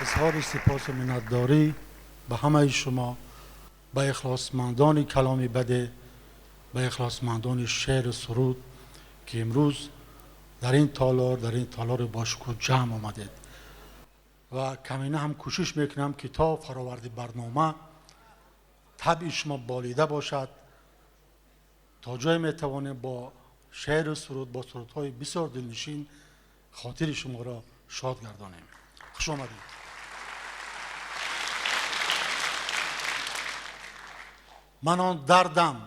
Изҳори сипосу миннатдорӣ ба ҳамаи шумо, ба ихлосмандони каломи баде, ба ихлосмандони шеъру суруд, ки имрӯз дар ин толор, дар ин толори бошукӯҳ ҷамъ омадед. Ва камина ҳам кӯшиш мекунам, ки то фароварди барнома табъи шумо болида бошад, то ҷое метавонем бо шеъру суруд, бо сурудҳои бисёр дилнишин хотири шуморо шод гардонем. Хуш омадед. Ман он дардам,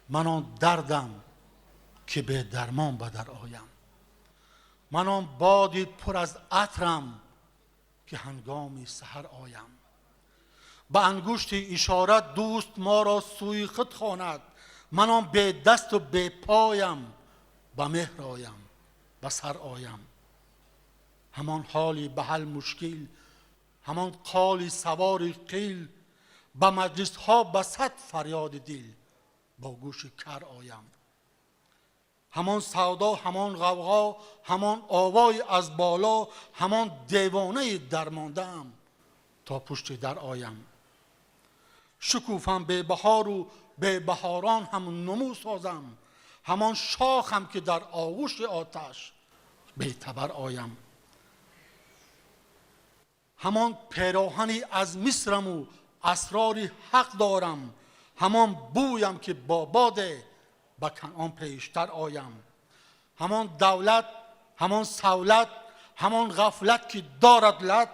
ман он дардам, ки бедармон ба дар оям. Ман он боди пур аз атрам, ки ҳангоми саҳар оям. Ба ангушти ишора дӯст моро сӯи худ хонад. Ман он бедасту бепоям, ба меҳр оям, ба сар оям. Ҳамон ҳоли ба ҳал мушкил, ҳамон қоли савори қил, ба маҷлисҳо ба сад фарёди дил бо гӯши кар оям. Ҳамон савдо, ҳамон ғавғо, ҳамон овои аз боло, ҳамон девонаи дармондаам то пушти дар оям. Шукуфам бебаҳору бебаҳорон ҳам нумӯ созам, ҳамон шохам ки дар оғӯши оташ бетабар оям. Ҳамон пероҳани аз мисраму асрори ҳақ дорам, ҳамон бӯям ки бо боде ба Канъон пештар оям. Ҳамон давлат, ҳамон савлат, ҳамон ғафлат ки дорад лат,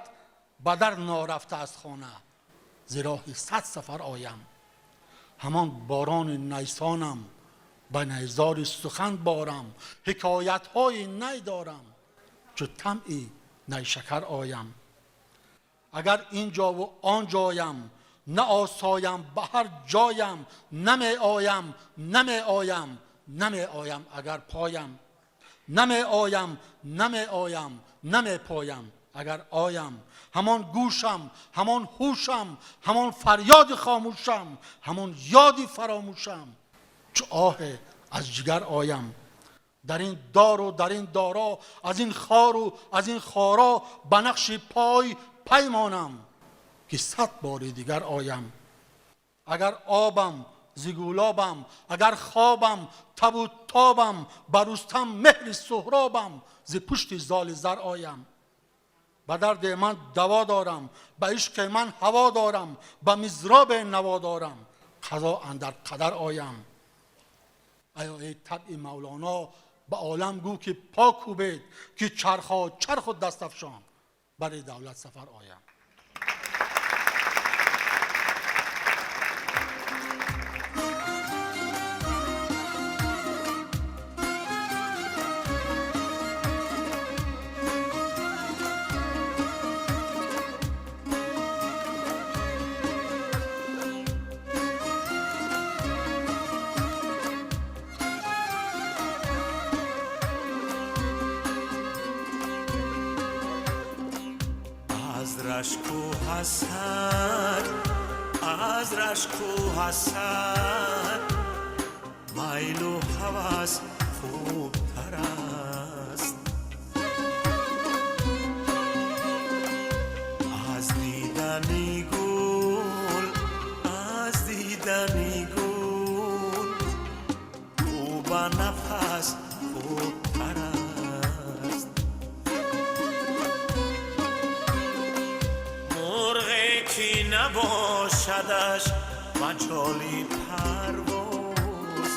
ба дар норафта аз хона зи роҳи сад сафар оям. Ҳамон борони найсонам, ба найзори сухан борам, ҳикоятҳои най дорам, чу тамъи найшакар оям. Агар ин ҷову он ҷоям, наосоям ба ҳар ҷоям, намеоям, намеоям, намеоям агар поям, намеоям, намеоям, намепоям агар оям. Ҳамон гӯшам, ҳамон ҳушам, ҳамон фарёди хомӯшам, ҳамон ёди фаромӯшам, чу оҳе аз ҷигар оям. Дар ин дору дар ин доро, аз ин хору аз ин хоро, ба нақши пой паймонам, ки сад бори дигар оям. Агар обам зи гулобам, агар хобам табу тобам, ба Рустам меҳри Суҳробам, зи пушти золи зар оям. Ба дарди ман даво дорам, ба ишқи ман ҳаво дорам, ба мизроби наво дорам, қазо андар қадар оям. Аё эй табъи Мавлоно, ба олам гӯ ки пок кӯбед, ки чархо чарху дастафшон бари давлат сафар оям. Аз рашку ҳасад, аз рашку ҳасад, майлу ҳавас хубтар аст. Аз дидани гул, аз дидани гул, ӯ ба нафас хубтар аст. Мурғе ки набошадаш маҷоли парвоз,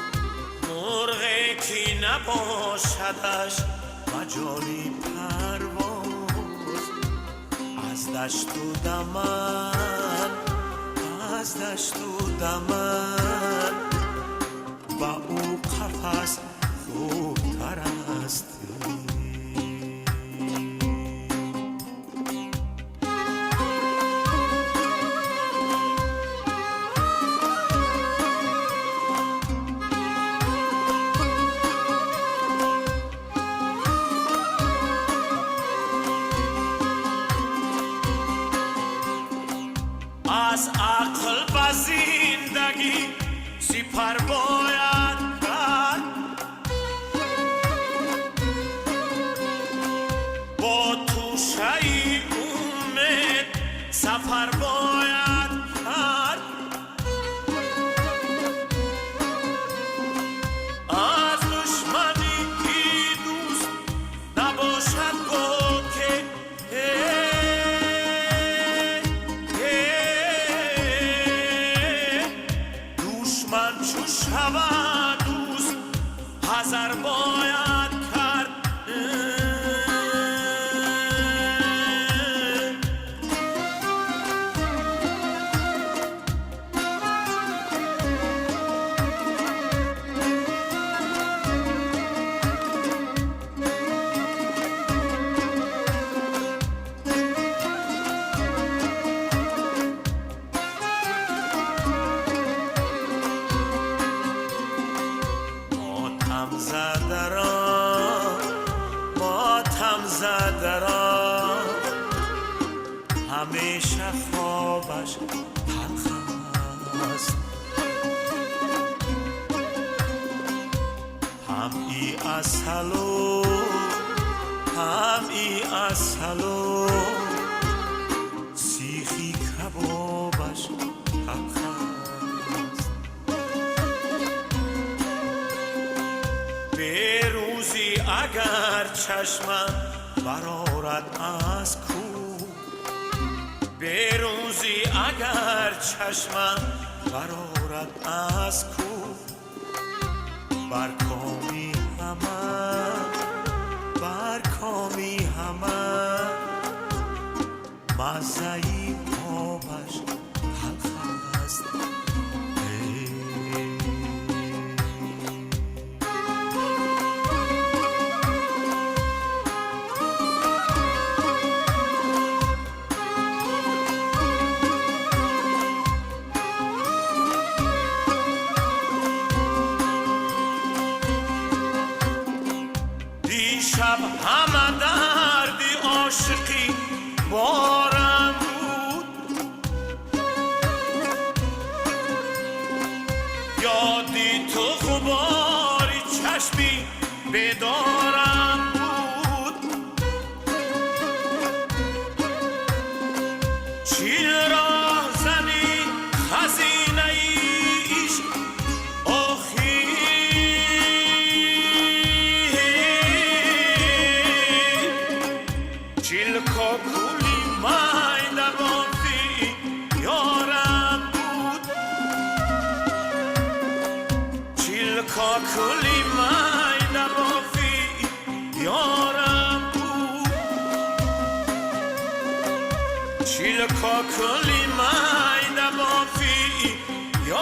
мурғе ки набошадаш маҷоли парвоз, аз дашту даман, аз дашту даман ба ӯ қафас хубтар аст. Аз ақл ба зиндагӣ сипар бояд кард, бо тӯшаи умед. Ҳамеша хобаш талх аст. Ҳам и асалу, ҳам и асалу, сихи кабобаш талх аст. Берӯзӣ агар чашмам барорад аз кӯҳ, берӯзӣ агар чашмам барорад аз кӯҳ, бар коми ҳама, бар коми ҳама маззаи обаш талх аст. Дишаб ҳама дарди ошиқӣ борам буд, ёди ту ғубори чашми бедорам буд. Чил роҳзани хазинаи ишқ охир, чил кокули майда бофи ёрам буд, чил кокули майда бофи ёрам буд, чил кокули майда бофи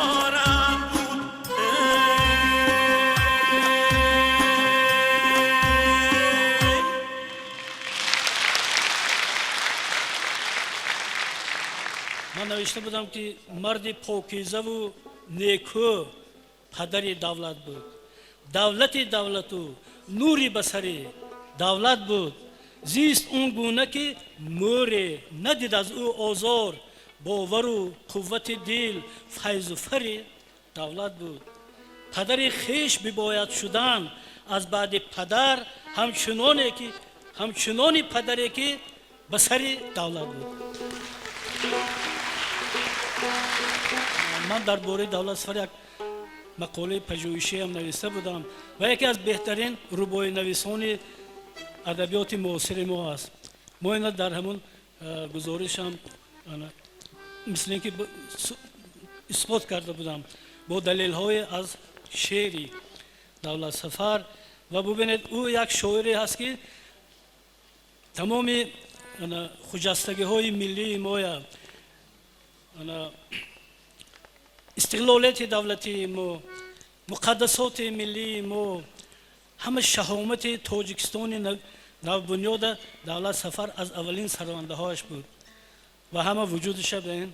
ёрам буд. Эй! Ман навишта будам, ки марди покизаву некӯ падари давлат буд, давлати давлату нури ба сари давлат буд. Зист он гуна, ки мӯре надид аз ӯ озор, бовару қуввати дил файзу фари давлат буд. Падари хеш бибояд шудан аз баъди падар, ҳамчуноне ки ҳамчунони падаре, ки ба сари давлат буд. Ман дар бораи Давлат Сафар як мақолаи пажӯҳишиам нависта будам ва яке аз беҳтарин рубоинависони адабиёти муосири мо аст. Мо ина дар ҳамун гузоришам, мисли ин ки исбот карда будам бо далелҳое аз шеъри Давлат Сафар. Ва бубинед, ӯ як шоире ҳаст, ки тамоми хуҷастагиҳои миллии моя, истиқлолияти давлатии мо, муқаддасоти миллии мо, ҳама шаҳомати Тоҷикистони навбунёда Давлат Сафар аз аввалин сарояндаҳояш буд ва ҳама вуҷудиша ба ин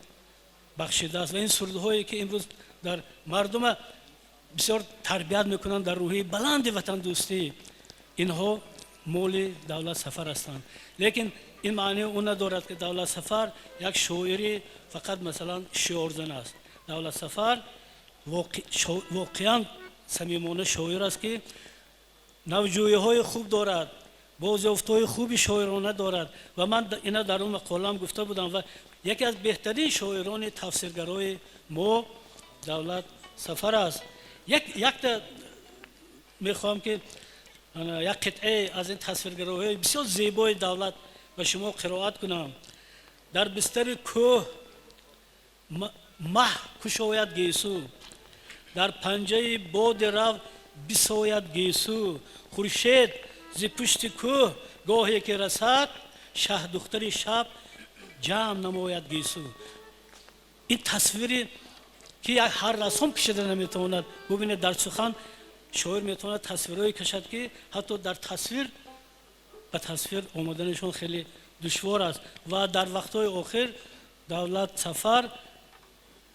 бахшидааст. Ва ин сурудҳое, ки имрӯз дар мардума бисёр тарбият мекунанд дар рӯҳияи баланди ватандӯстӣ, инҳо моли Давлат Сафар ҳастанд. Лекин ин маънии он надорад, ки Давлат Сафар як шоири фақат, масалан, шиорзан аст. Давлат Сафар воқеан самимона шоир аст, ки навҷӯиҳои хуб дорад, бозёфтҳои хуби шоирона дорад. Ва ман ина дар он мақолаам гуфта будам, ва яке аз беҳтарин шоирони тафсиргарои мо Давлат Сафар аст. Якта мехоҳам, ки як қитъае аз ин тасвиргароҳои бисёр зебои Давлат ба шумо қироат кунам. Дар бистари кӯҳ маҳ кушояд гесу, дар панҷаи боди рав бисояд гесу. Хуршед зи пушти кӯҳ гоҳе ки расад, шаҳдухтари шаб ҷамъ намояд гесу. Ин тасвире, ки ҳар рассом кашида наметавонад. Бубинед, дар сухан шоир метавонад тасвирҳое кашад, ки ҳатто дар тасвир ба тасвир омаданашон хеле душвор аст. Ва дар вақтҳои охир Давлат Сафар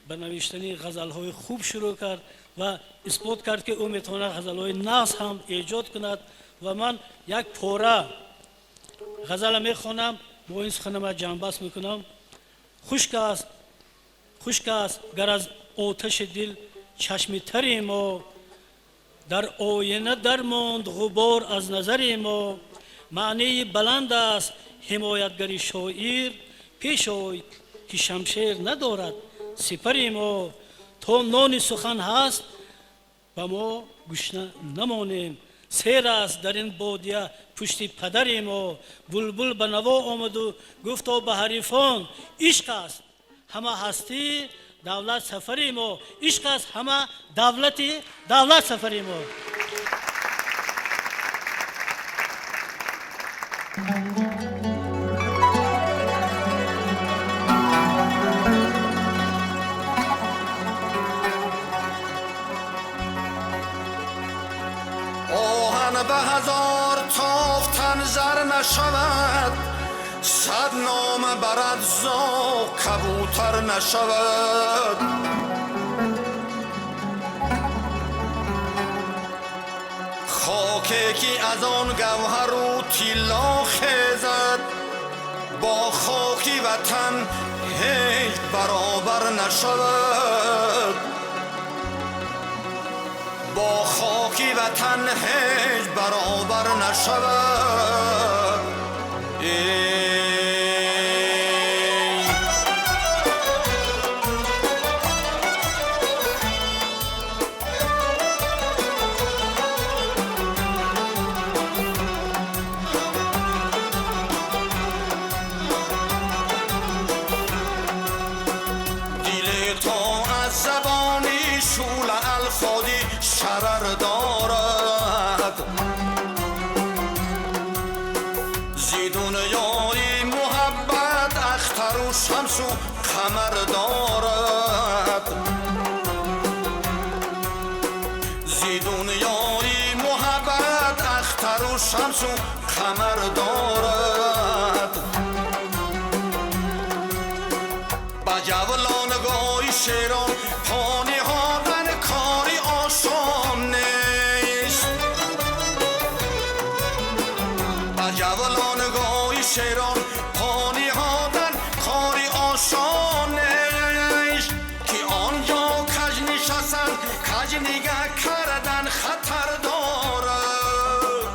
ба навиштани ғазалҳои хуб шурӯъ кард ва исбот кард, ки ӯ метавонад ғазалҳои нағз ҳам эҷод кунад. Ва ман як пора ғазала мехонам, бо ин суханама ҷамъбаст мекунам. Хушк аст, хушк аст гар аз оташи дил чашми тари мо, дар оина дармонд ғубор аз назари мо. Маънии баланд аст ҳимоятгари шоир, пеш ой ки шамшер надорад сипари мо. То нони сухан ҳаст, ба мо гушна намонем, сер аст дар ин бодия пушти падари мо. Булбул ба наво омаду гуфто ба ҳарифон: ишқ аст ҳама ҳастӣ, давлат, сафари мо. Ишқ аст ҳама давлати давлат, сафари мо. Оҳан ба ҳазор тофтан зар нашавад, сад нома барад зоғ кабутар нашавад. Хоке ки аз он гавҳару тилло хезад, бо хоки ватан ҳеҷ баробар нашавад. Бо хоки ватан ҳеҷ баробар нашавад. Эй дили то аз забони шӯла алфоди шарар дорад, зи дунёи муҳаббат ахтару шамсу қамар дорад. Зи дунёи муҳаббат ахтару шамсу қамар дорад. Ба ҷавлонгоҳи шерон пониҳодан кори осон нест. Ба ҷавлонгоҳи шерон пониҳодан кори осон нест, ки он ҷо каҷ нишастан, каҷ нигаҳ кардан хатар дорад.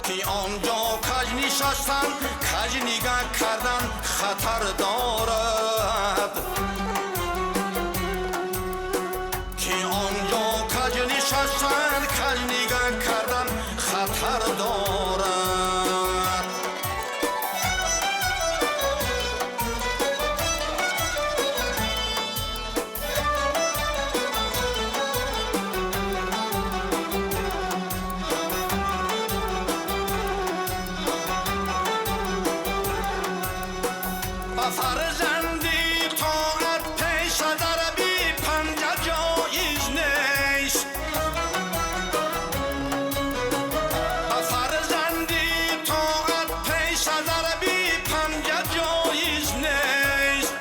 Ки он ҷо каҷ нишастан, каҷ нигаҳ кардан хатар дорад. Ки он ҷо каҷ нишастан, каҷ нигаҳ кардан хатар дорад. Ба фарзанди тоат пеша дар би панҷа ҷоиз нест. Ба фарзанди тоат пеша дар би панҷа ҷоиз нест.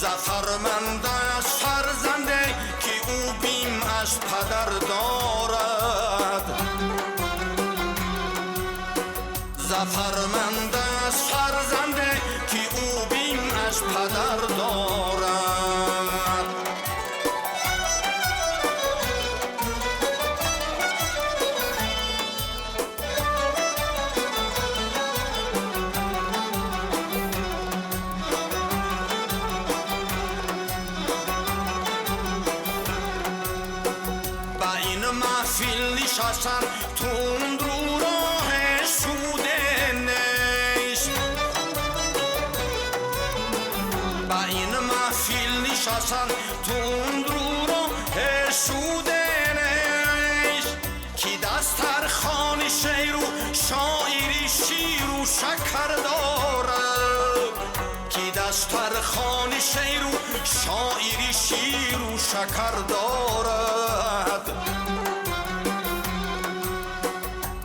Зафарманд аст фарзанде ки ӯ бим аз падар дорад. Зафарманд аст фарзанде ки ӯ бим аз падар дорад. Ба ин маҳфил нишастан тундру роҳе суде нест. Ба ин маҳфил нишастан тундру роҳе суде нест, ки дастархони шеъру шоири ширу шакар дорад. Ки дастархони шеъру шоири ширу шакар дорад.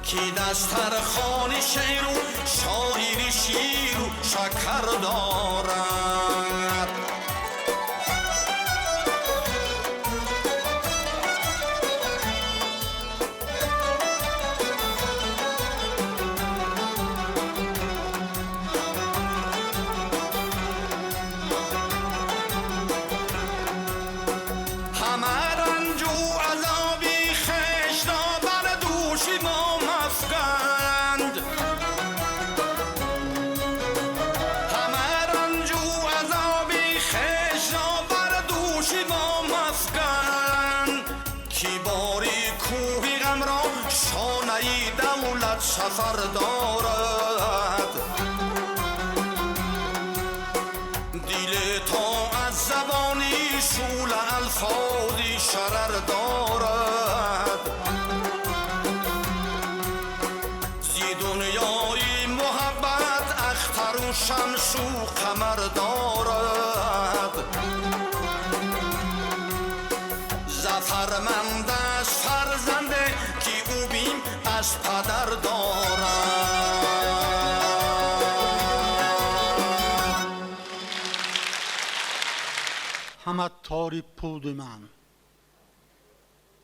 Ки дастархони шеъру шоири ширу шакар дорад. Зафар дорад. Дили то аз забони шӯъла алфози шарар дорад. Зи дунёи муҳаббат ахтару шамсу қамар дорад. Зафарманд аст фарзанде ки ӯ бим аз падар дорад. Ҳама тори пуди ман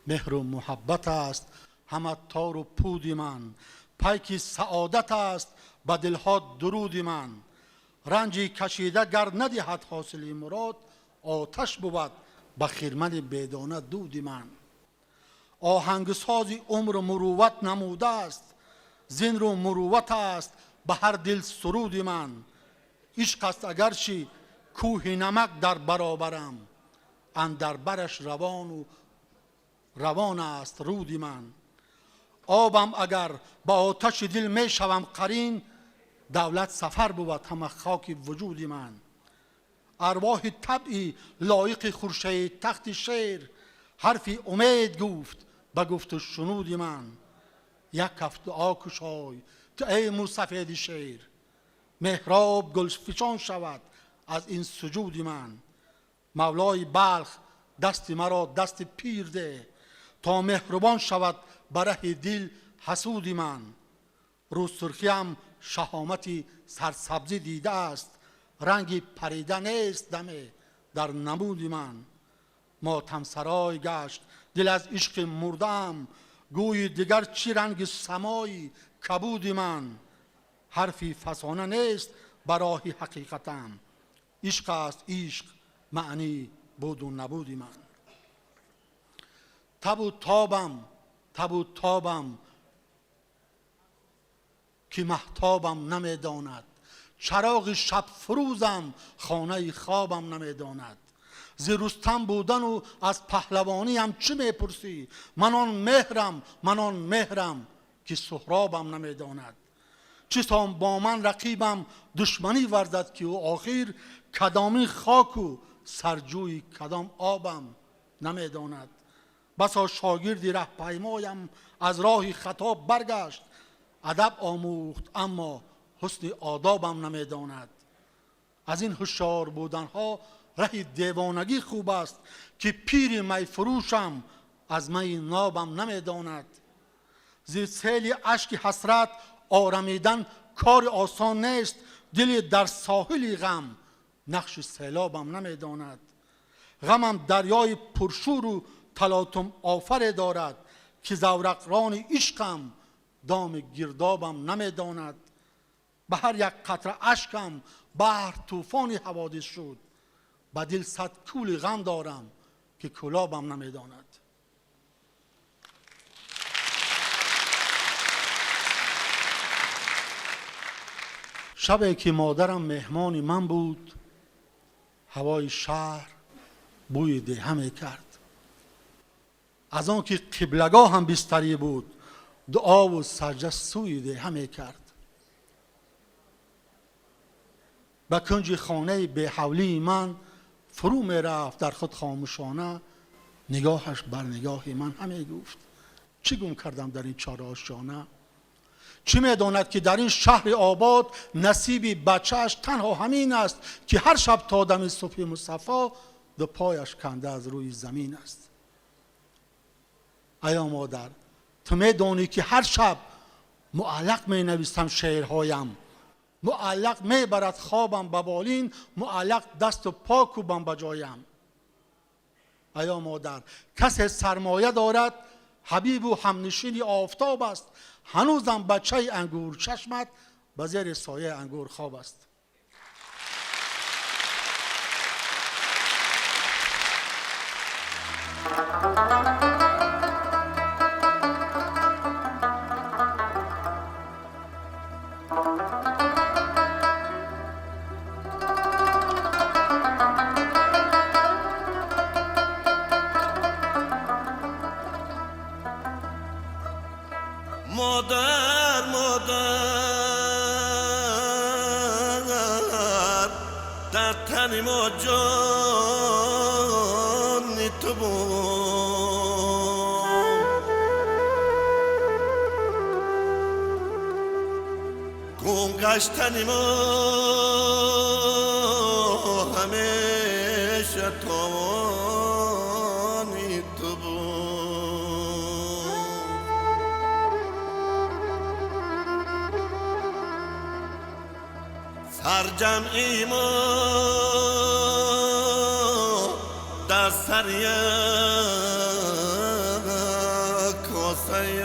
меҳру муҳаббат аст, ҳама тору пуди ман пайки саодат аст, ба дилҳо дуруди ман. Ранҷи кашида гар надиҳад ҳосили мурод, оташ бувад ба хирмани бедона дуди ман. Оҳангсози умру мурувват намудааст, зинру мурувват аст ба ҳар дил суруди ман. Ишқ аст агарчи кӯҳи намак дар баробарам, андар бараш равону равон аст руди ман. Обам агар ба оташи дил мешавам қарин, давлат сафар бувад ҳама хоки вуҷуди ман. Арвоҳи табъи лоиқи хуршеди тахти шер, ҳарфи умед гуфт ба гуфту шунуди ман. Як каф дуо кушой ту эй мусафеди шер, меҳроб гулфишон шавад аз ин суҷуди ман. Мавлои Балх дасти маро дасти пир деҳ, то меҳрубон шавад ба раҳи дил ҳасуди ман. Рӯзсурхиам шаҳомати сарсабзӣ дидааст, ранги парида нест даме дар намуди ман. Мотамсарой гашт дил аз ишқи мурдаам, гӯйи дигар чӣ ранги самои кабуди ман. Ҳарфи фасона нест ба роҳи ҳақиқатам, ишқ аст ишқ маъни буду набуди ман. Табу тобам, табу тобам ки маҳтобам намедонад, чароғи шаб фурӯзам хонаи хобам намедонад. Зи Рустам будану аз паҳлавониам чӣ мепурсӣ? Ман он меҳрам, ман он меҳрам ки Суҳробам намедонад. Чисон бо ман рақибам душманӣ варзад, ки ӯ охир кадоми хоку сарҷӯи кадом обам намедонад. Басо шогирди раҳпаймоям аз роҳи хато баргашт, адаб омӯхт аммо ҳусни одобам намедонад. Аз ин ҳушёр буданҳо раҳи девонагӣ хуб аст, ки пири майфурӯшам аз майи нобам намедонад. Зи сели ашки ҳасрат орамидан кори осон нест, дили дар соҳили ғам нақши селобам намедонад. Ғамам дарёи пуршӯру талотум офаре дорад, ки заврақрони ишқам доми гирдобам намедонад. Ба ҳар як қатра ашкам баҳр тӯфони ҳаводис шуд, ба дил сад кӯли ғам дорам ки кӯлобам намедонад. Шабе ки модарам меҳмони ман буд, ҳавои шаҳр бӯи деҳа мекард. Аз он ки қиблагоҳам бистарӣ буд, дуову саҷда сӯи деҳа мекард. Ба кунҷи хонаи беҳавлии ман фурӯ мерафт дар худ хомӯшона, нигоҳаш бар нигоҳи ман ҳаме гуфт: чӣ гум кардам дар ин чорошона? Чӣ медонад ки дар ин шаҳри обод насиби бачааш танҳо ҳамин аст, ки ҳар шаб то дами субҳи мусаффо ду пояш канда аз рӯи замин аст. Аё модар, ту медонӣ ки ҳар шаб муаллақ менависам шеърҳоям, муаллақ мебарад хобам ба болин, муаллақ дасту по кӯбам ба ҷоям. Аё модар, касе сармоя дорад, ҳабибу ҳамнишини офтоб аст, ҳанӯзам бачаи ангурчашмат ба зери сояи ангур хоб аст. Модар, модар. Дар тани мо ҷони ту буд. Гум гаштани мо ҳамеша товони ту буд. Сарҷамъи мо дар сари як косаи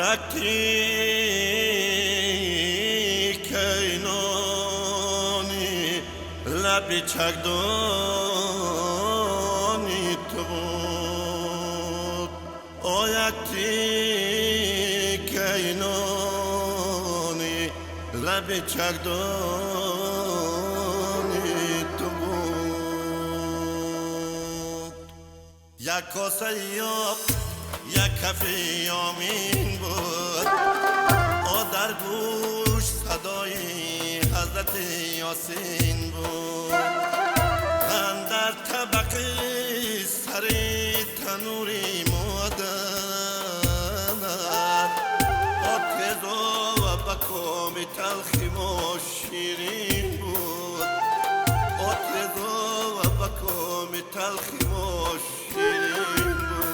як тикаи нони лаби чакдони ту буд. О як тикаи нони лаби чакдони ту буд. Як косаи об, як кафи ёмин буд. О дар гӯш садои ҳазрати Ёсин буд. Андар табақи сари танури модар, о тезо ва ба коми талхи мо ширин буд. О тезо ва ба коми талхи мо ширин буд.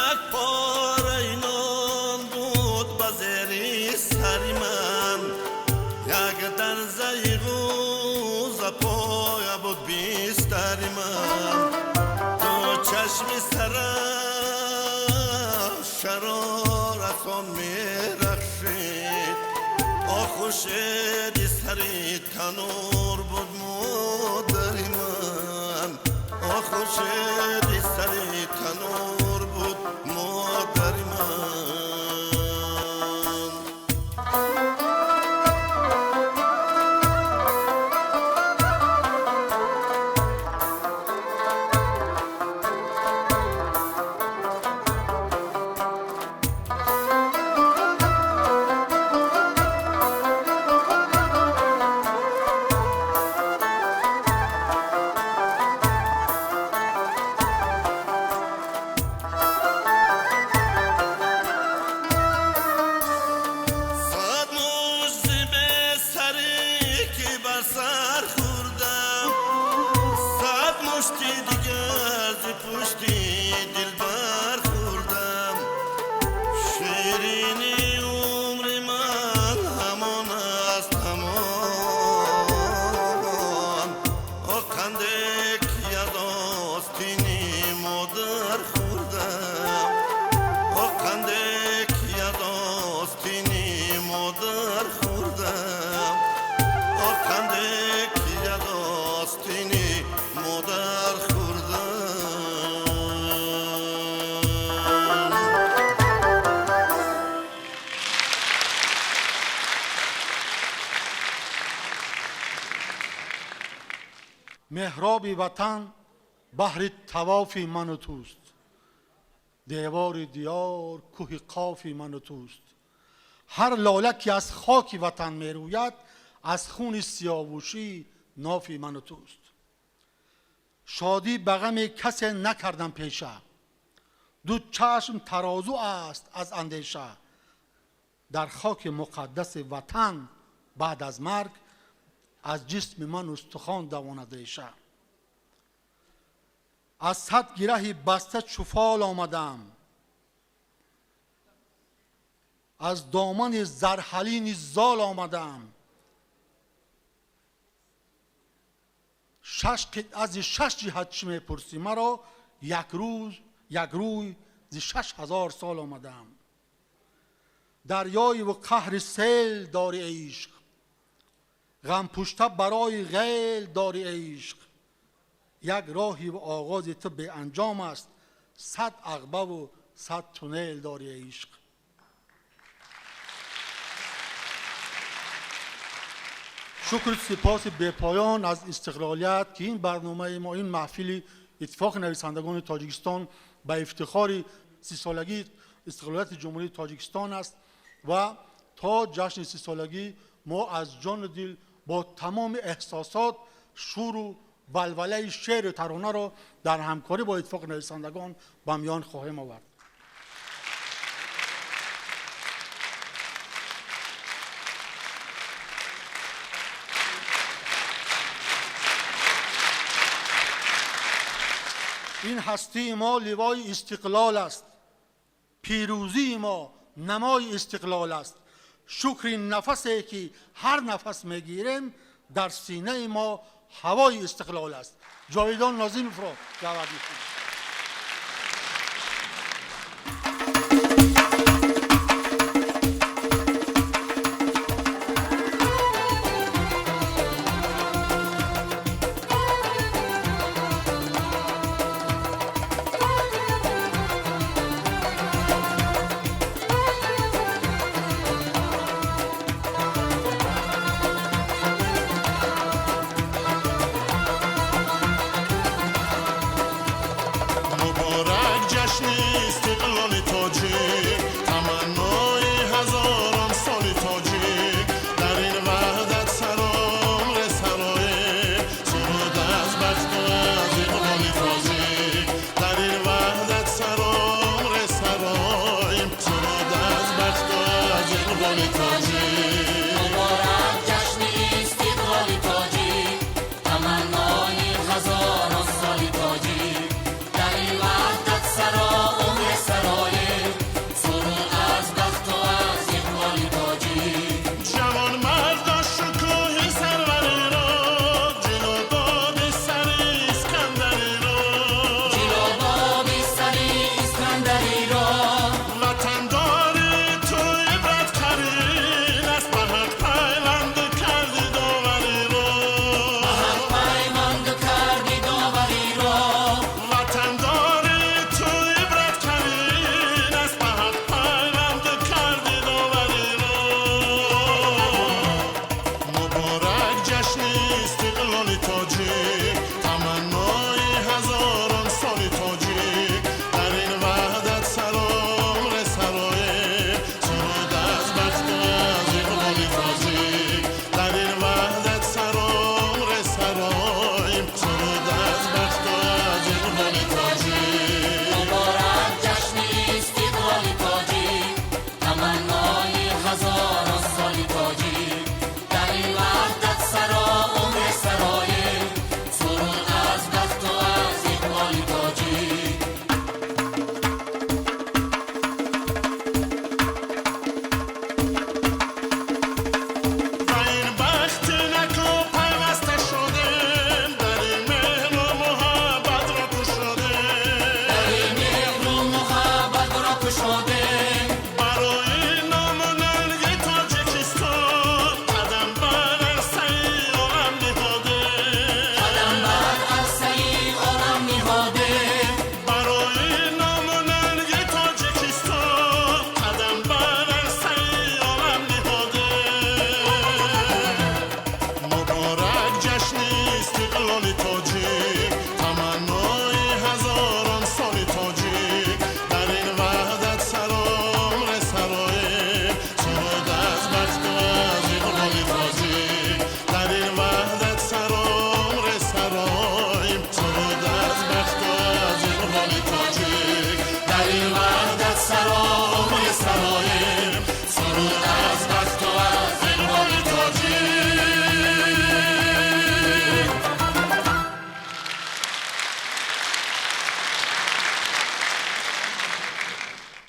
Як пораи нон буд ба зери сари ман, як дарзаи ғӯза поя буд бистари ман. Ду чашми сарам шарорасон мерахшид, о хуршеди сари танур буд модари ман. О хуршеди сари танур буд модари ман. Сад мушти бесарӣ ки бар сар хӯрдам, сад мушти дигар зи пушти дилбар хӯрдам. Ширини умри ман ҳамон аст ҳамон, о қанде ки аз остини модар хӯрдам. О қанде ки аз остини модар хӯрдам. О қанде ки аз остини модар хӯрдам. Меҳроби ватан баҳри тавофи ману туст, девори диёр кӯҳи қофи ману туст. Ҳар лола ки аз хоки ватан мерӯяд, аз хуни сиёвушӣ нофи ману туст. Шодӣ ба ғами касе накардам пеша, ду чашм тарозу аст аз андеша. Дар хоки муқаддаси ватан баъд аз марг аз ҷисми ман устухон давонад реша. Аз сад гираҳи баста чуфол омадам, аз домани зарҳалини зол омадам. Шаш қитъа зи шаш ҷиҳат чӣ мепурсӣ маро, Як рӯз як рӯй зи 6000 сол омадаам. Дарёю қаҳри сел дори ишқ, ғампӯшта барои ғел дори ишқ. Як роҳиву оғози ту беанҷом аст, 100 ағбаву 100 туннел дори ишқ. Шукру сипоси бепоён аз истиқлолият, ки ин барномаи мо, ин маҳфили Иттифоқи нависандагони Тоҷикистон ба ифтихори 30-солагии истиқлолияти Ҷумҳурии Тоҷикистон аст ва то ҷашни 30-солагӣ мо аз ҷону дил бо тамоми эҳсосот шӯру валвалаи шеъру таронаро дар ҳамкорӣ бо Иттифоқи нависандагон ба миён хоҳем овард. Ин ҳастии мо ливои истиқлол аст, пирӯзии мо намои истиқлол аст. Шукри нафасе ки ҳар нафас мегирем, дар синаи мо ҳавои истиқлол аст. Ҷовидон Нозимовро даъват мекунем. Муборак ҷашни истиқлоли тоҷик, таманнои ҳазорон соли тоҷик. Дар ин ваҳдат саромре сароем, суруд аз бахту аз иқболи тоҷик. Дар ин ваҳдат саромре сароем, суруд аз бахту аз иқболи тоҷик. Муборак ҷашни истиқлоли тоҷик, таманнои ҳазорон соли тоҷик. Дар ин ваҳдат саромре сароем, суруд аз бахту аз иқболи тоҷик. Ҷавонмардо шукӯҳи сарвариро, ҷило доди сари Искандариро, ҷило доди сари Искандариро. Ватандори ту ибраткарин аст, ба ҳақ пайванду карди довариро, ба ҳақ пайванду карди довариро. Ватандори ту ибраткарин аст, ба ҳақ пайванду карди довариро. Муборак ҷашни истиқлоли тоҷик, таманнои ҳазорон соли тоҷик. Дар ин ваҳдат саромре сароем, суруд аз бахту аз иқболи тоҷик. Дар ин ваҳдат саромре сароем, суруд аз бахту аз иқболи тоҷик. Муборак ҷашни истиқлоли тоҷик, таманнои ҳазорон соли тоҷик. Дар ин ваҳдат саромре сароем, суруд аз бахту аз иқболи тоҷик. Ба ин бахти наку пайваста шудем, дари меҳру муҳаббатро кушодем, дари меҳру муҳаббатро кушодем. Барои ному нанги Тоҷикистон қадам бар арсаи олам ниҳодем, қадам бар арсаи олам ниҳодем. Барои ному нанги Тоҷикистон қадам бар арсаи олам ниҳодем. Муборак ҷашни истиқлоли тоҷик, таманнои ҳазорон соли тоҷик. Дар ин ваҳдат саромре сароем, суруд аз бахту аз иқболи тоҷик. Дар ин ваҳдат саромре сароем, суруд аз бахту аз иқболи тоҷик. Дар ин ваҳдат саромре сароем, суруд аз бахту аз иқболи тоҷик.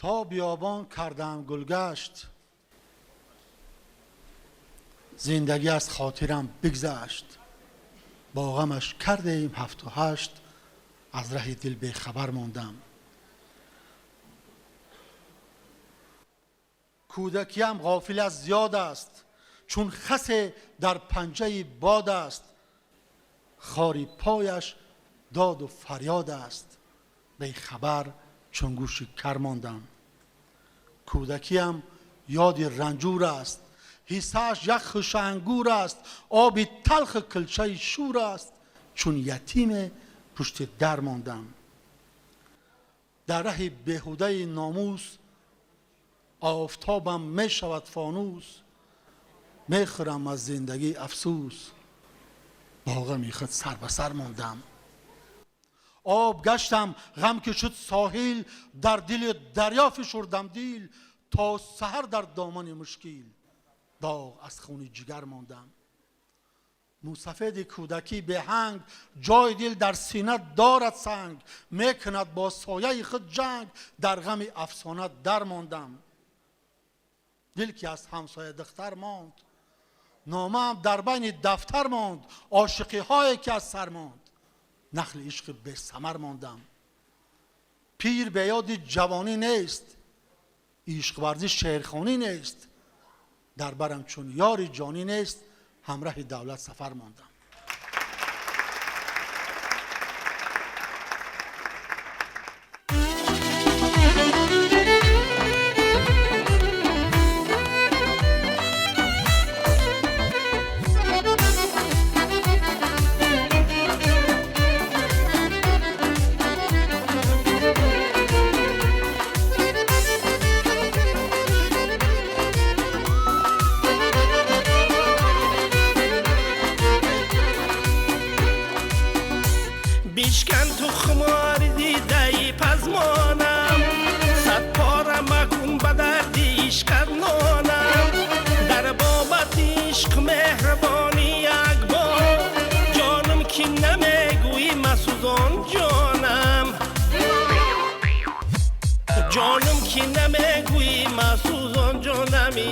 То биёбон кардам гулгашт, зиндагӣ аз хотирам бигзашт. Бо ғамаш кардем 7 8, Аз раҳи дил бехабар мондам. Кӯдакиам ғофил аз ёд аст, чун хасе дар панҷаи бод аст. Хори пояш доду фарёд аст, бехабар чун гӯши кар мондам. Кӯдакиам ёди ранҷур аст, ҳиссааш як хушангур аст, оби талху килчаи шур аст, чун ятиме пушти дар мондам. Дар раҳи беҳудаи номус офтобам мешавад фонус, мехӯрам аз зиндагӣ афсӯс, бо ғами худ сар ба сар мондам. Об гаштам ғам ки шуд соҳил, дар дили дарё фишурдам дил, то саҳар дар домани мушкил доғ аз хуни ҷигар мондам. Мусафеди кӯдакӣ беҳанг, ҷои дил дар сина дорад санг, мекунад бо сояи худ ҷанг, дар ғами афсона дар мондам. Дил ки аз ҳамсоя духтар монд, номаам дар байни дафтар монд, ошиқиҳое ки аз сар монд, нахли ишқи бесамар мондам. Пир бе ёди ҷавонӣ нест, ишқварзӣ шеърхонӣ нест, дар барам чун ёри ҷонӣ нест, ҳамраҳи давлат сафар мондам. Бишкан ту хумори дидаи пазмонам, сад пора макун ба дарди ишқат нонам. Дар бобати ишқ меҳрубонӣ як бор, ҷонам ки намегӯӣ масӯзон ҷонам. Ҷонам ки намегӯӣ масӯзон ҷонами.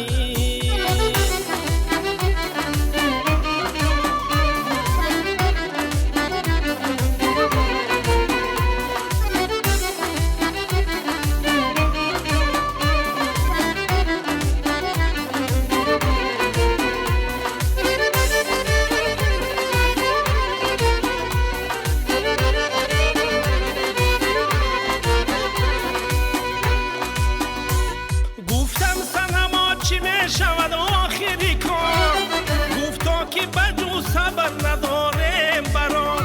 Гуфтам санамо чӣ мешавад охири кор, гуфто ки ба ҷуз сабр надорем барор.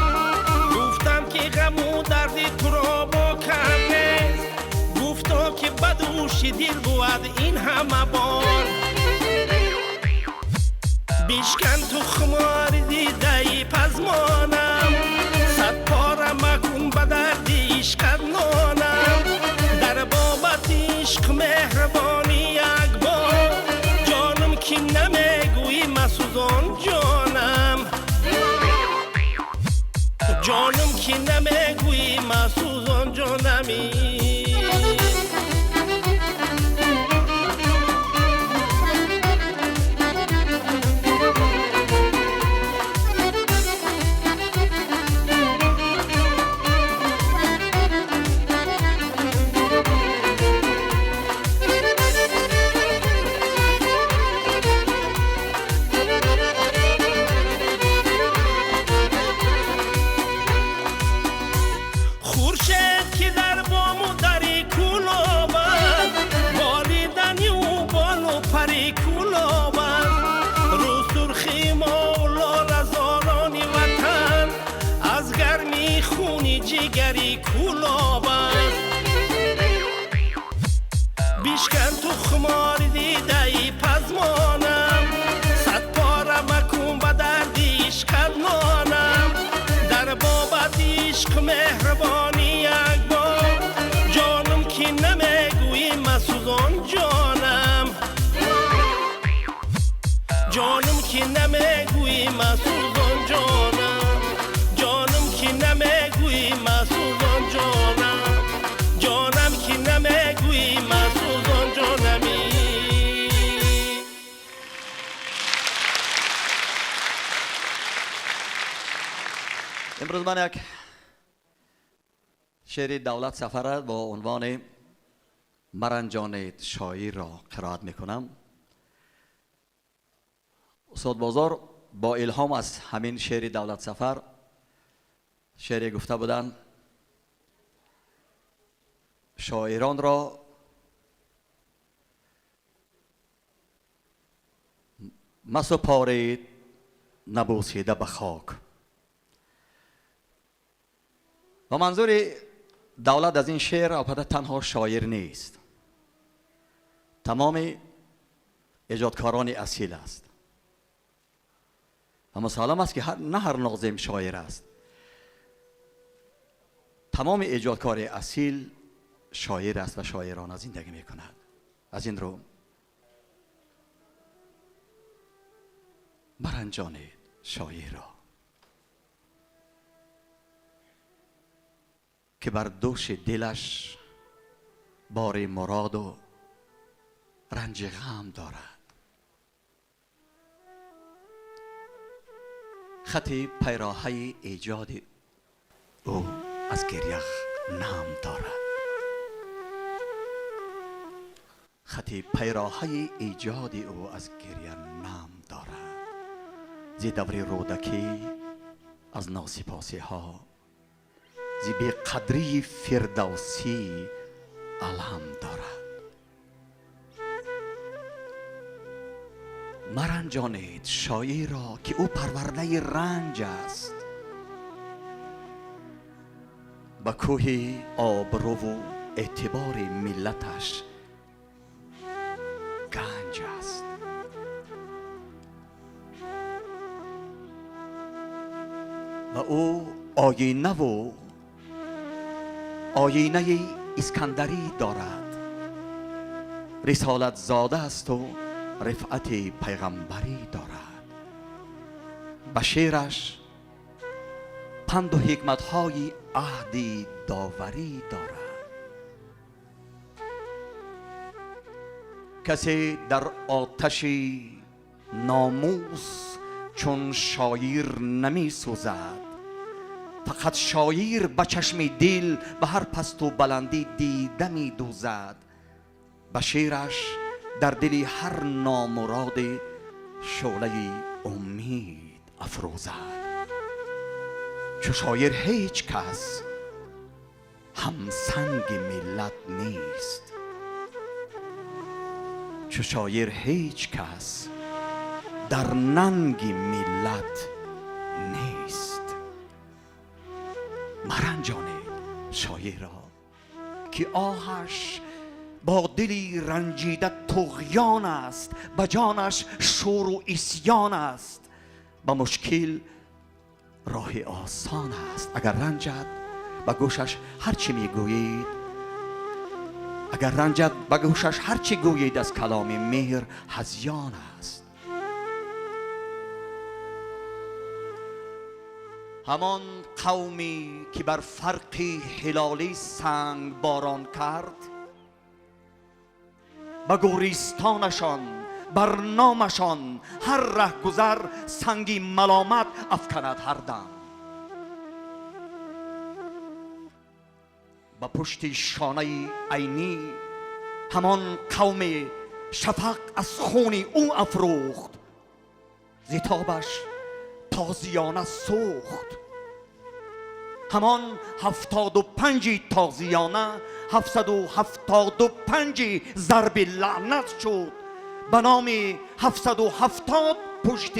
Гуфтам ки ғаму дарди туро бо кам нест, гуфто ки ба дӯши дил буд ин ҳама бор. Бишкан ту хумори дидаи пазмонам, сад пора макун ба дарди ишқат нонам. Дар бобати ишқ меҳрубонӣ як бор, ҷонам ки намегӯӣ масӯзон ҷонам. Ҷонам ки намегӯӣ масӯзон ҷонами. Хуршед ки дар бому дари кӯлоб аст, болидани ӯ болу пари кӯлоб аст. Рӯсурхи мавло разорони ватан, аз гармии хуни ҷигари кӯлоб аст. Бишкан ту хумори дидаи пазмонам, сад пора макун ба дарди ишқат нонам. Дар бобати ишқ меҳрубонӣ як бор, ҷонам ки намегӯӣ масӯзон ҷонам. Ҷонам ки намегӯӣ масӯзон ҷонам. Ҷонам ки намегӯӣ масӯзон ҷонам. Ҷонам ки намегӯӣ масӯзон ҷонами. Имрӯз ман як شعر دولت سفر با عنوان مرنجانید شاعر را قرائت میکنم. استاد بازار با الهام از همین شعر دولت سفر شعر گفته بودن شاعران را مسپارید نبوسیده به خاک. و منظور دولت از این شعر البته تنها شاعر نیست، تمام ایجادکاران اصیل است. و مسلم است که نه هر ناظم شاعر است، تمام ایجادکار اصیل شاعر است و شاعران زندگی میکند. از این رو مرنجانید شاعر را که بر دوش دلش بار مراد و رنج غم دارد. خط پیراهه ایجاد او از گریه نام دارد. خط پیراهه ایجاد او از گریه نام دارد. زی دور رودکی از ناسپاسی ها، زی بی‌قدری فردوسی علم دارد. مرنجانید شاعر را که او پرورده رنج است. به کوه آبرو و اعتبار ملتش گنج است. و او آینه و آینه اسکندری دارد. رسالت زاده است و رفعت پیغمبری دارد. به شعرش پند و حکمت‌های عهد داوری دارد. کسی در آتش ناموس چون شاعر نمی سوزد. فقط شاعر به چشم دل به هر پست و بلندی دیده می دوزد. به شعرش در دل هر نامراد شعله امید افروزد. چو شاعر هیچ کس همسنگ ملت نیست. چو شاعر هیچ کس در ننگ ملت نیست. مرنجانید شاعر را که آهش با دلی رنجیده طغیان است، به جانش شور و عصیان است، به مشکل راه آسان است. اگر رنجد به گوشش هرچی میگویید، اگر رنجد به گوشش هرچی گویید از کلام مهر هذیان است. همان قومی که بر فرق هلالی سنگ باران کرد، به گوریستانشان بر نامشان هر رهگذر سنگی ملامت افکند هر دم. به پشت شانه عینی همان قوم شفق از خون او افروخت، زیتابش تازیانه سوخت. همان 75 تازیانه 775 ضرب لعنت شد، به نام 770 پشت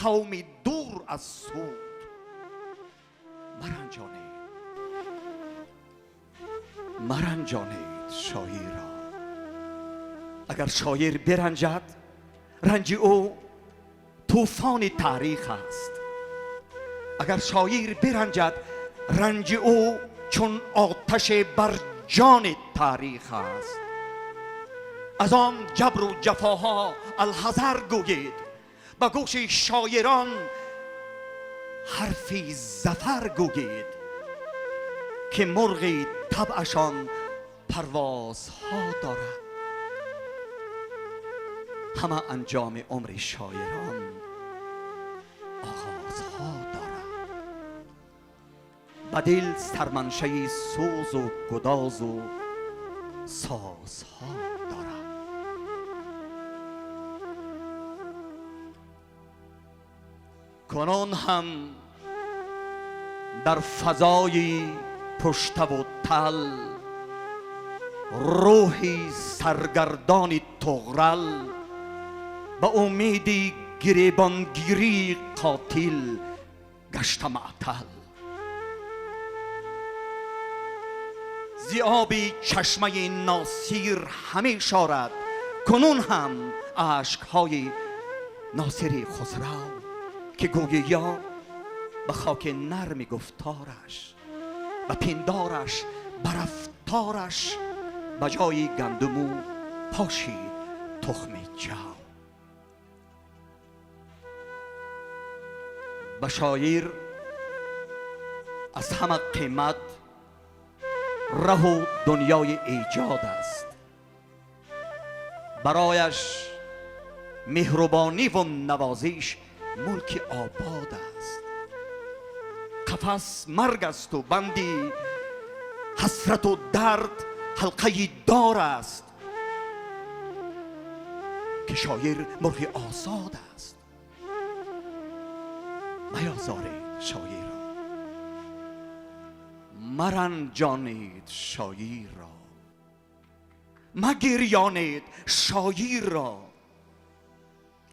قوم دور از سود. مرنجانید، مرنجانید شاعر را. اگر شاعر برنجد رنج او طوفان تاریخ است. اگر شاعر برنجد رنج او چون آتش بر جان تاریخ است. از آن جبر و جفاها الحذر گویید، به گوش شاعران حرفی ظفر گویید، که مرغ طبعشان پروازها دارد. همه انجام عمر شاعران آغازها دارد. Ба дил сарманшаи сӯзу гудозу созҳо дорад. Кунун ҳам дар фазои пуштаву тал рӯҳи саргардони туғрал ба умеди гиребонгирии қотил гашта маътал. Зи оби чашмаи Носир ҳамешорад кунун ҳам ашкҳои Носири Хусрав, ки гӯйӣ ба хоки нарми гуфтораш, ба пиндораш, ба рафтораш ба ҷои гандуму пошид тухми ҷав. Ба шоир аз ҳама қимат раҳу дунёи эҷод аст. Барояш меҳрубониву навозиш мулки обод аст. Қафас марг асту банди ҳасрату дард ҳалқаи дор аст, ки шоир мурғи озод аст. Меозоред шоирро, маранҷонед шоирро, магирёнед шоирро,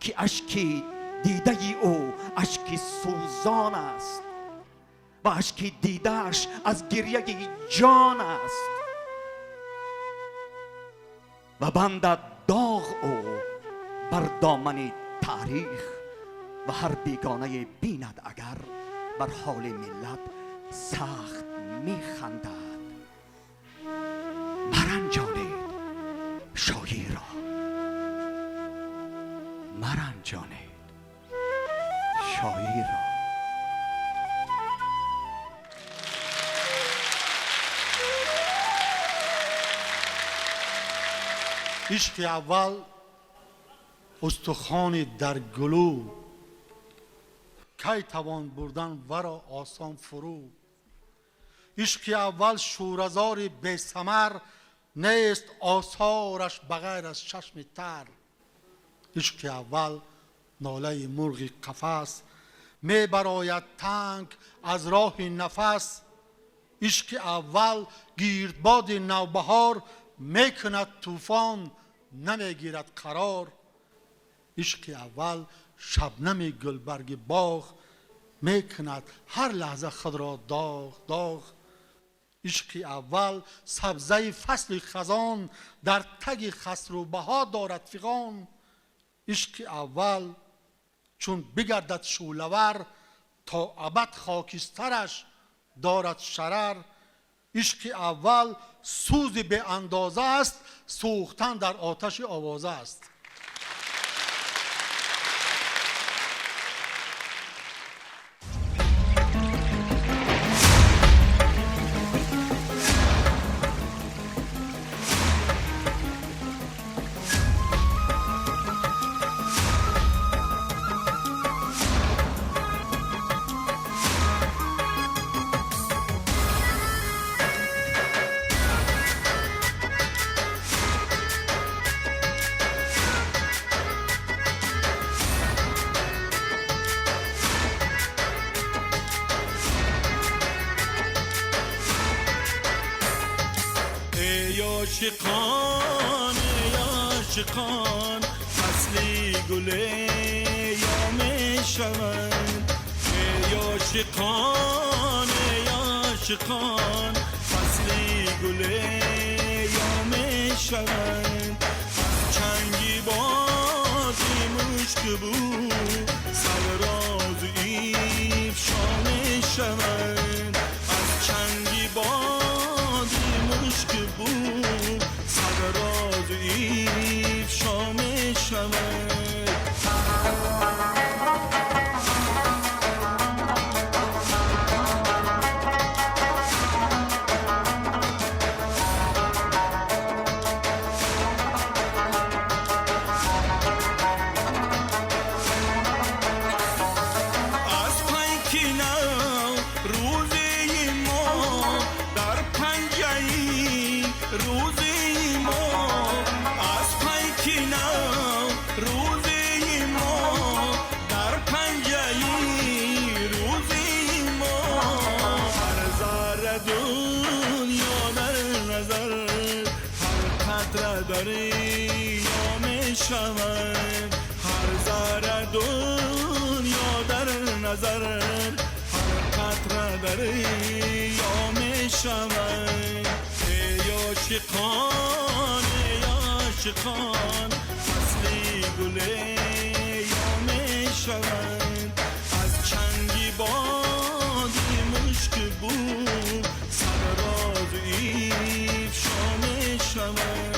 ки ашки дидаи ӯ ашки сӯзон аст ва ашки дидааш аз гиряи ҷон аст. Ва бандад доғ ӯ бар домани таърих ва ҳар бегонае бинад агар бар ҳоли миллат сахт механдад. Маранҷонед шоирро, маранҷонед шоирро. Ишқи аввал устухони дар гулӯ, кай тавон бурдан варо осон фурӯ. Ишқи аввал шӯразори бесамар, нест осораш ба ғайр аз чашми тар. Ишқи аввал нолаи мурғи қафас, мебарояд танг аз роҳи нафас. Ишқи аввал гирдбоди навбаҳор, мекунад тӯфон, намегирад қарор. Ишқи аввал шабнами гулбарги боғ, мекунад ҳар лаҳза худро доғ доғ. Ишқи аввал сабзаи фасли хазон, дар таги хасрубаҳо дорад фиғон. Ишқи аввал чун бигардад шӯълавар, то абад хокистараш дорад шарар. Ишқи аввал сӯзи беандоза аст, сӯхтан дар оташи овоза аст. عاشقان ای عاشقان، فصلی گل یا می شوند. ای عاشقان ای عاشقان، فصلی گل یا می شوند. از چنگی بادی مشک بو سر راز افشا می شوند. از چنگی بادی مشک بو سر راز افشا می شوند. از پی نو روزی Наврӯзи мо, аз пайки Наврӯзи мо, дар панҷаи рӯзи мо. Ҳар зарра дунё дар назар, ҳар қатра дарё мешавад. Ҳар зарра дунё дар назар, ҳар қатра дарё мешавад. Эй ошиқон, эй ошиқон, фасли гуле ё мешавад. Аз чанги боди мушкбӯ сар роз ифшо мешавад.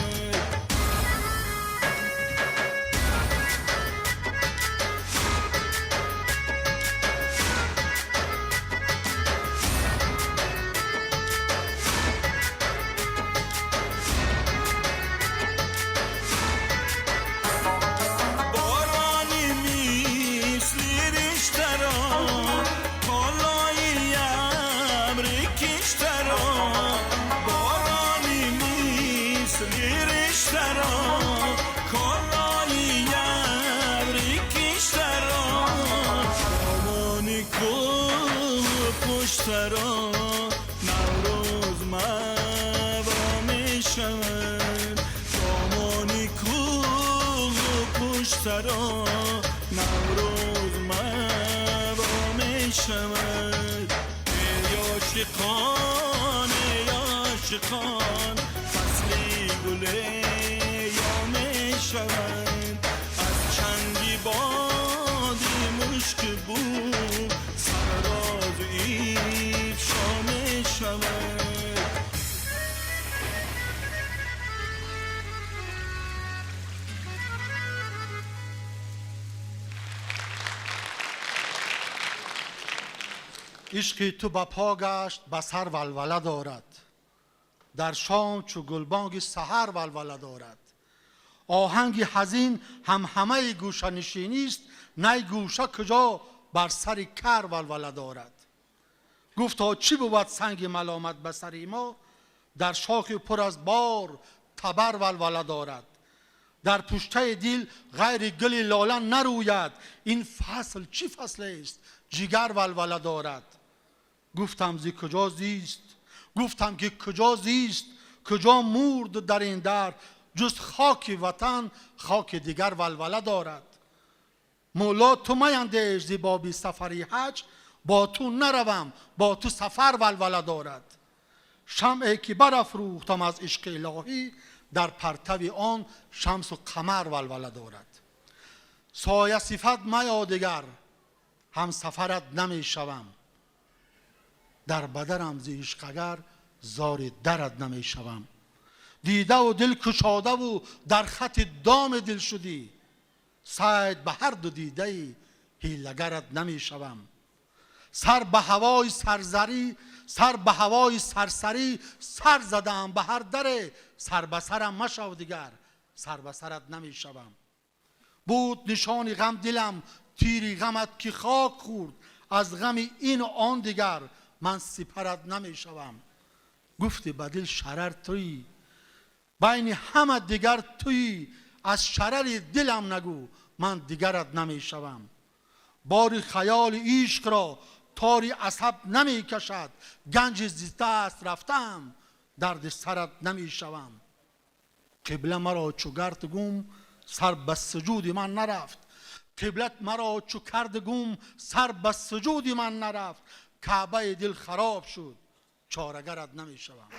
Борони мисли риштаро, болои абри киштаро. Борони мисли риштаро, колои абри киштаро. Домони кӯҳу пуштаро Наврӯз маво мешавад. Домони кӯҳу пуштаро Наврӯз маво мешавад. Эй ошиқон, эй ошиқон, фасли гуле ё мешавад. Аз чанги боди мушкбӯ сар роз ифшо мешавад. Ишқи ту ба по гашт, ба сар валвала дорад, дар шом чу гулбонги саҳар валвала дорад. Оҳанги ҳазин ҳамҳамаи гӯшанишинист, най гӯша куҷо бар сари кар валвала дорад. Гуфто чӣ бувад санги маломат ба сари мо, дар шохи пур аз бор табар валвала дорад. Дар пуштаи дил ғайри гули лола нарӯяд, ин фасл чӣ фаслест, ҷигар валвала дорад. Гуфтам зи куҷо зист, гуфтам ки куҷо зист, куҷо мурд дар ин дар, ҷуз хоки ватан хоки дигар валвала дорад. Мулло ту маяндеш зи боби сафари ҳаҷ, бо ту наравам, бо ту сафар валвала дорад. Шамъе ки барафрӯхтам аз ишқи илоҳӣ, дар партави он шамсу қамар валвала дорад. Соя сифат мая дигар, ҳамсафарат намешавам, дар бадарам зи ишқ агар зори дарат намешавам. Дидаву дил кушодаву дар хати доми дил шудӣ, сайд ба ҳар ду дидаи ҳилагарат намешавам. Сар ба ҳавои сарзарӣ, сар ба ҳавои сарсарӣ, сар задаам ба ҳар даре, сар ба сарам машав дигар, сар ба сарат намешавам. Буд нишони ғам дилам, тири ғамат ки хок хӯрд, аз ғами ину он дигар ман сипарат намешавам. Гуфти ба дил шарар туӣ, байни ҳама дигар туӣ, аз шарари дилам нагӯ, ман дигарат намешавам. Бори хаёли ишқро тори асаб намекашад, ганҷи зистааст рафтаам, дарди сарат намешавам. Қибла маро чу гард гум, сар ба суҷуди ман нарафт. Қиблат маро чу кард гум, сар ба суҷуди ман нарафт. Каъбаи дил хароб шуд, чорагарат намешавам.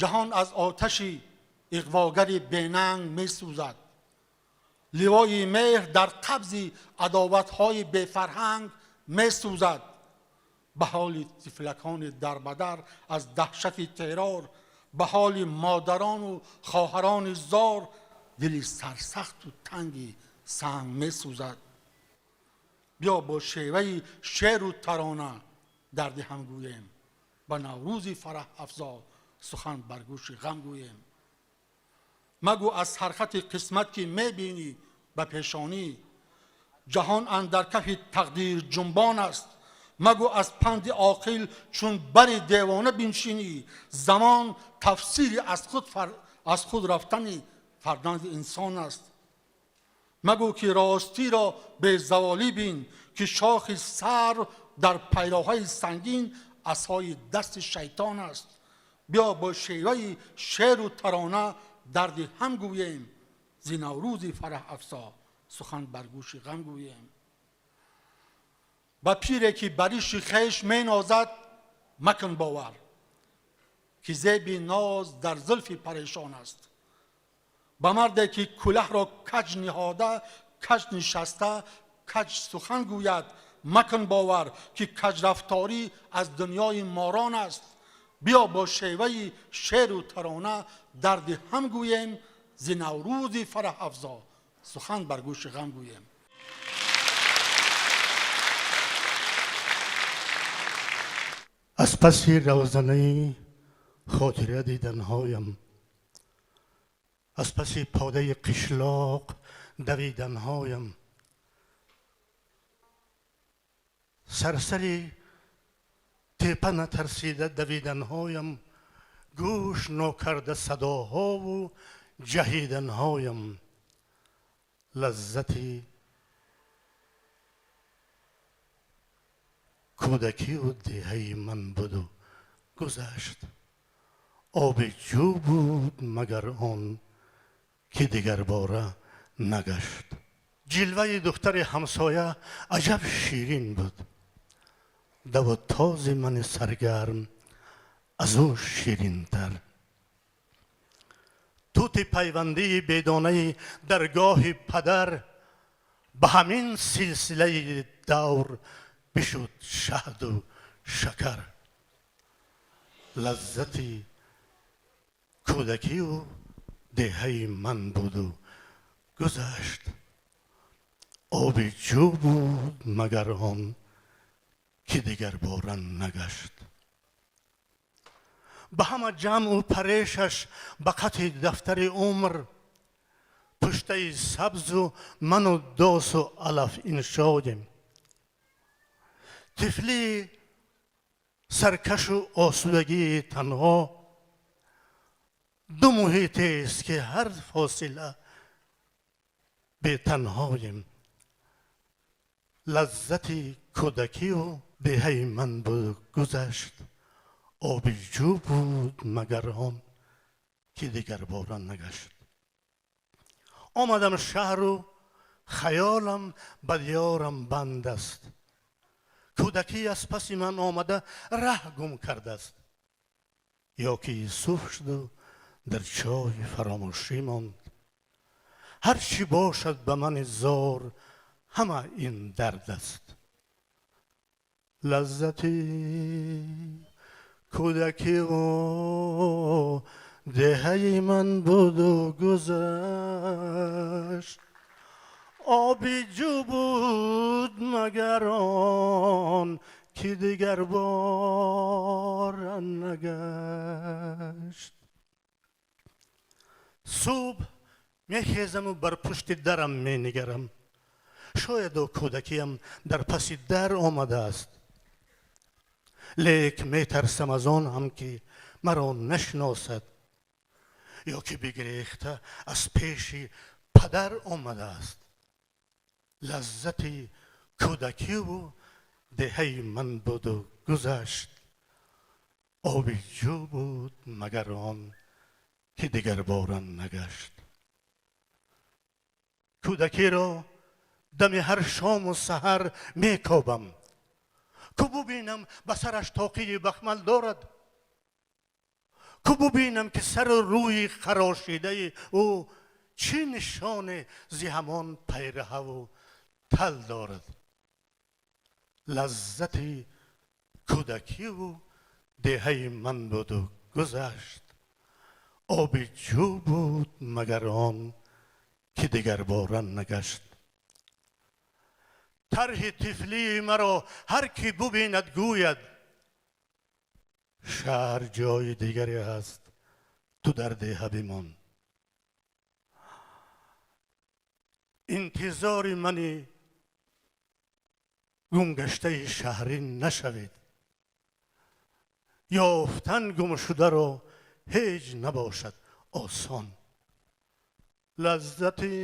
Ҷаҳон аз оташи иғвогари бенанг месӯзад. Ливои меҳр дар қабзи адоватҳои бефарҳанг месӯзад. Ба ҳоли тифлакони дарбадар аз даҳшати террор, ба ҳоли модарону хоҳарони зор, дили сарсахту танги санг месӯзад. Биё бо шеваи шеру тарона дарди ҳам гӯем, ба наврӯзи фараҳ афзо сухан бар гӯши ғам гӯем. Магӯ аз сархати қисмат ки мебинӣ ба пешонӣ, ҷаҳон андар кафи тақдир ҷунбон аст. Магӯ аз панди оқил чун бари девона биншинӣ. Замон тафсири аз худ рафтани фарзанди инсон аст. Магӯ ки ростиро безаволӣ бин, ки шохи сарв дар пайроҳаи сангин асои дасти шайтон аст. Биё бо шеваи шеъру тарона дарди ҳам гӯем, зи Наврӯзи фараҳафзо сухан бар гӯши ғам гӯем. Ба пире ки бар риши хеш менозад макун бовар, ки зеби ноз дар зулфи парешон аст. Ба марде ки кулаҳро каҷ ниҳода, каҷ нишаста, каҷ сухан гӯяд макун бовар, ки каҷрафторӣ аз дунёи морон аст. Биё бо шеваи шеъру тарона дарди ҳам гӯем, зи Наврӯзи фараҳафзо сухан бар гӯши ғам гӯем. Аз паси равзанаи хотира диданҳоям, аз паси подаи қишлоқ давиданҳоям, сарсари тепа натарсида давиданҳоям, гӯш нокарда садоҳову ҷаҳиданҳоям, лаззати кӯдакию деҳаи ман буду гузашт. Оби ҷӯ буд магар он ки дигарбора нагашт. Ҷилваи духтари ҳамсоя аҷаб ширин буд, даву този мани саргарм аз ӯ ширинтар. Тути пайвандии бедонаи даргоҳи падар ба ҳамин силсилаи давр бишуд шаҳду шакар. Лаззати кӯдакию деҳаи ман буду гузашт. Оби ҷӯ буд магар он ки дигарбора нагашт. Ба ҳама ҷамъу парешаш ба қати дафтари умр, пуштаи сабзу ману досу алаф иншодем. Тифлии саркашу осудагии танҳо ду муҳитест ки ҳар фосила бетанҳоем. Лаззати кӯдакию деҳаи ман буд гузашт. Оби ҷӯ буд магар он ки дигарбора нагашт. Омадам шаҳру хаёлам ба диёрам банд аст. Кӯдакӣ аз паси ман омада раҳ гум кардааст. Ё ки Юсуф шуду дар чоҳи фаромӯшӣ монд. Ҳар чӣ бошад ба мани зор ҳама ин дард аст. Лаззати кӯдакиву деҳаи ман буду гузашт. Оби ҷӯ буд магар он ки дигарбора нагашт. Субҳ мехезаму бар пушти дарам менигарам. Шояду кӯдакиям дар паси дар омадааст. Лек метарсам аз он ҳам ки маро нашиносад, ё ки бигирехта аз пеши падар омадааст. Лаззати кӯдакиву деҳаи ман буду гузашт. Оби ҷӯ буд магар он ки дигарбора нагашт. Кӯдакиро дами ҳар шому саҳар мекобам, ку бубинам ба сараш тоқии бахмал дорад, ку бубинам ки сару рӯи харошидаи ӯ чӣ нишоне зи ҳамон пайраҳаву тал дорад. Лаззати кӯдакиву деҳаи ман буду гузашт. Оби ҷӯ буд магар он ки дигарбора нагашт. Тарҳи тифлии маро ҳар кӣ бубинад гӯяд, шаҳр ҷои дигаре ҳаст, ту дар деҳа бимон. Интизори мани Гумгаштаи шаҳрӣ нашавед, ёфтан гумшударо ҳеҷ набошад осон. Лаззати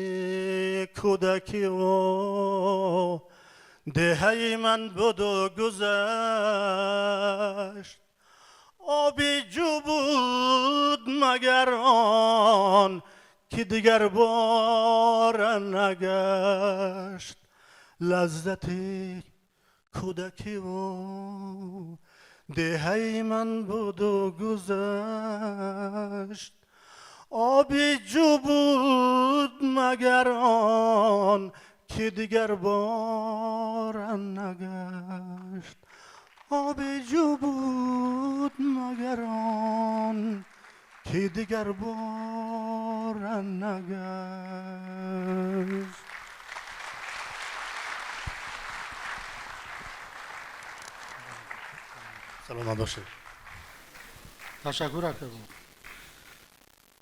кӯдакиву деҳаи ман буду гузашт, оби ҷӯ буд магар он ки дигар бора нагашт. Лаззати кӯдакиву деҳаи ман буду гузашт, оби ҷӯ буд магар он ки дигар бора нагашт. Оби ҷӯ буд магар он ки дигар бора нагашт. Саломат бошед. Ташаккур, акагон.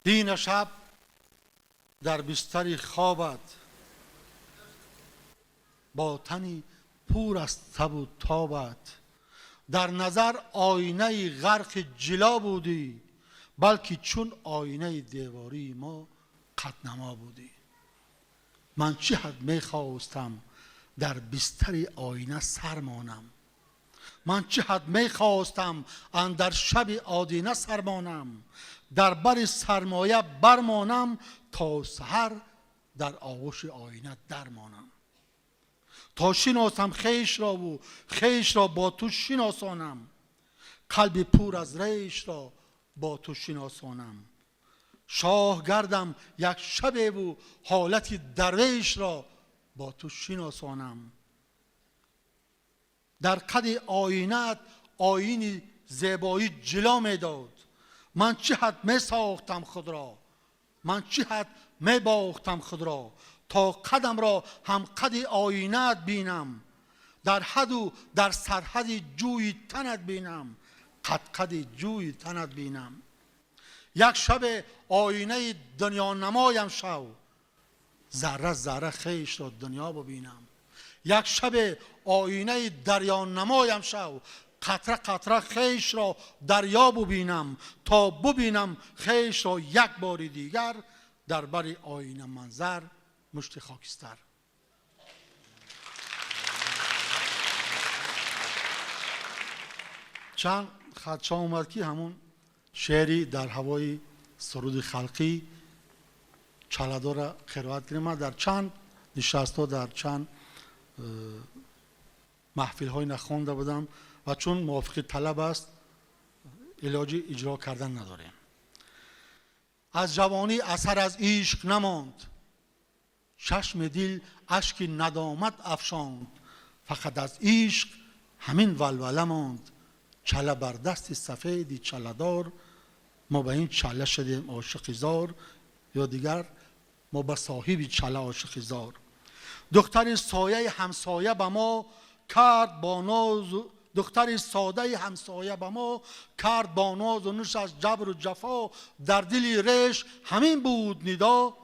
Дина шаб дар бистари хобат бо тани пур аз табу тобат, дар назар оинаи ғарқи ҷило будӣ, балки чун оинаи девории мо қаднамо будӣ. Ман чӣ ҳад мехостам дар бистари оина сар монам, ман чӣ ҳад мехостам андар шаби одина сар монам, дар бари сармоя бармонам то саҳар дар оғӯши оина дармонам, то шиносам хешрову хешро бо ту шиносонам, қалби пур аз решро бо ту шиносонам, шоҳ гардам як шабеву ҳолати дарвешро бо ту шиносонам. Дар қади оинаат оини зебоӣ ҷило медод, ман чӣ ҳад месохтам худро, ман чӣ ҳад мебохтам худро, то қадамро ҳам қади оинаат бинам, дар ҳаду дар сарҳади ҷӯи танат бинам, қадқади ҷӯи танат бинам. Як шабе оинаи дунёнамоям шав, зарра зарра хешро дунё бибинам. Як шабе оинаи дарёнамоям шав, қатра қатра хешро дарё бубинам, то бубинам хешро як бори дигар дар бари оина манзар мушти хокистар. Чанд хатча омад ки ҳамун шеъри дар ҳавои суруди халқӣ чаладора қироат кунем. Ман дар чанд нишастҳо, дар чанд маҳфилҳои нахонда будам ва чун мувофиқи талаб аст илоҷи иҷро кардан надорем. Аз ҷавонӣ асар аз ишқ намонд, чашми дил ашки надомат афшонд, фақат аз ишқ ҳамин валвала монд. Чала бар дасти сафеди чаладор, мо ба ин чала шудем ошиқи зор, ё дигар мо ба соҳиби чала ошиқи зор. Духтари сояи ҳамсоя ба мо кард бо нозу, духтари содаи ҳамсоя ба мо кард бо нозу нуш аз ҷабру ҷафо, дар дили реш ҳамин буд нидо.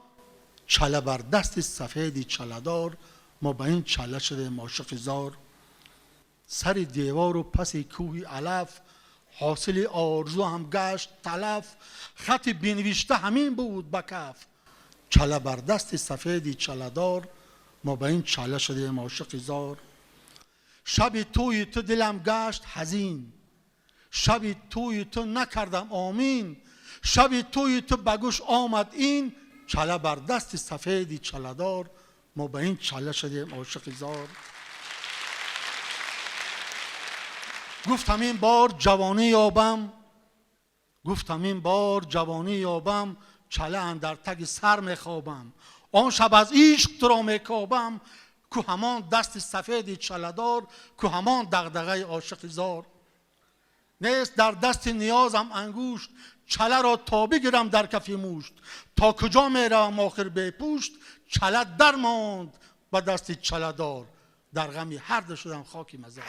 Чала бар дасти сафеди чаладор, мо ба ин чала шудем ошиқи зор. Сари девору паси кӯҳи алаф, ҳосили орзу ҳам гашт талаф, хати бинавишта ҳамин буд ба каф. Чала бар дасти сафеди чаладор, мо ба ин чала шудем ошиқи зор. Шаби тӯи ту дилам гашт ҳазин, шаби тӯи ту накардам омин, шаби тӯи ту ба гӯш омад ин. Чала бар дасти сафеди чаладор, мо ба ин чала шудем ошиқи зор. Гуфтам ин бор ҷавонӣ ёбам, гуфтам ин бор ҷавонӣ ёбам, чала андар таги сар мехобам, он шаб аз ишқ туро мекобам, ку ҳамон дасти сафеди чаладор, ку ҳамон дағдағаи ошиқи зор. Нест дар дасти ниёзам ангушт, чаларо то бигирам дар кафи мушт, то куҷо меравам охир бепушт, чала дармонд ба дасти чаладор, дар ғами ҳарду шудам хоки мазор.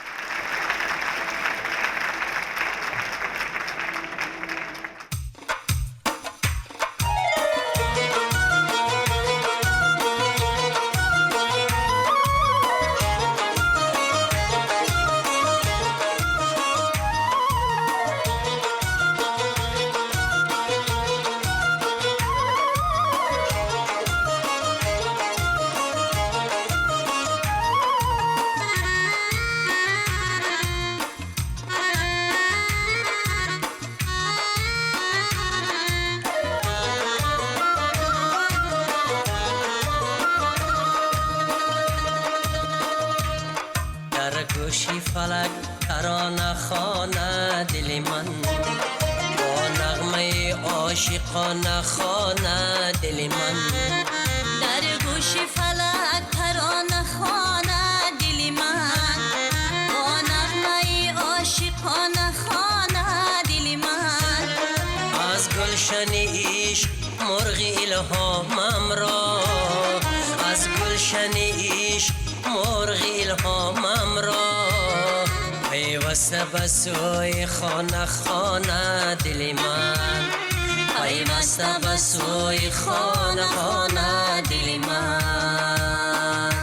дили ман, бо нағмаи ошиқона хона дили ман. Дар гӯши фалак тарона хона дили ман, бо нағмаи ошиқона хона дили ман. Аз гулшани ишқ мурғи илҳомам ро, аз гулшани ишқ мурғи илҳомам ро, пайваста ба сӯи хона хона дили ман, пайваста ба сӯи хона хона дили ман.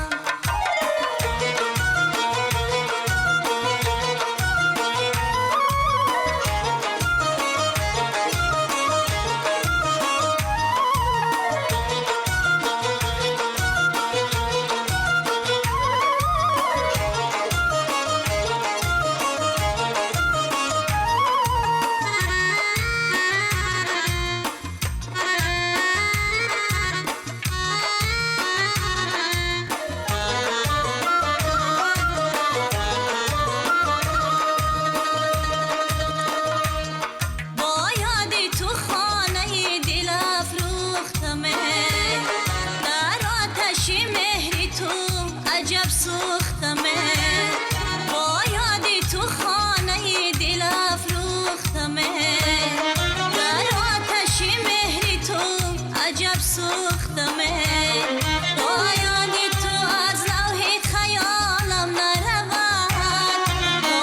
Бо ёди ту хонаи дил афрӯхтаме, дар оташи меҳри ту аҷаб сӯхтаме. Бо ёди ту хонаи дил афрӯхтаме, дар оташи меҳри ту аҷаб сӯхтаме. Бо ёди ту аз лавҳи хаёлам наравад, бо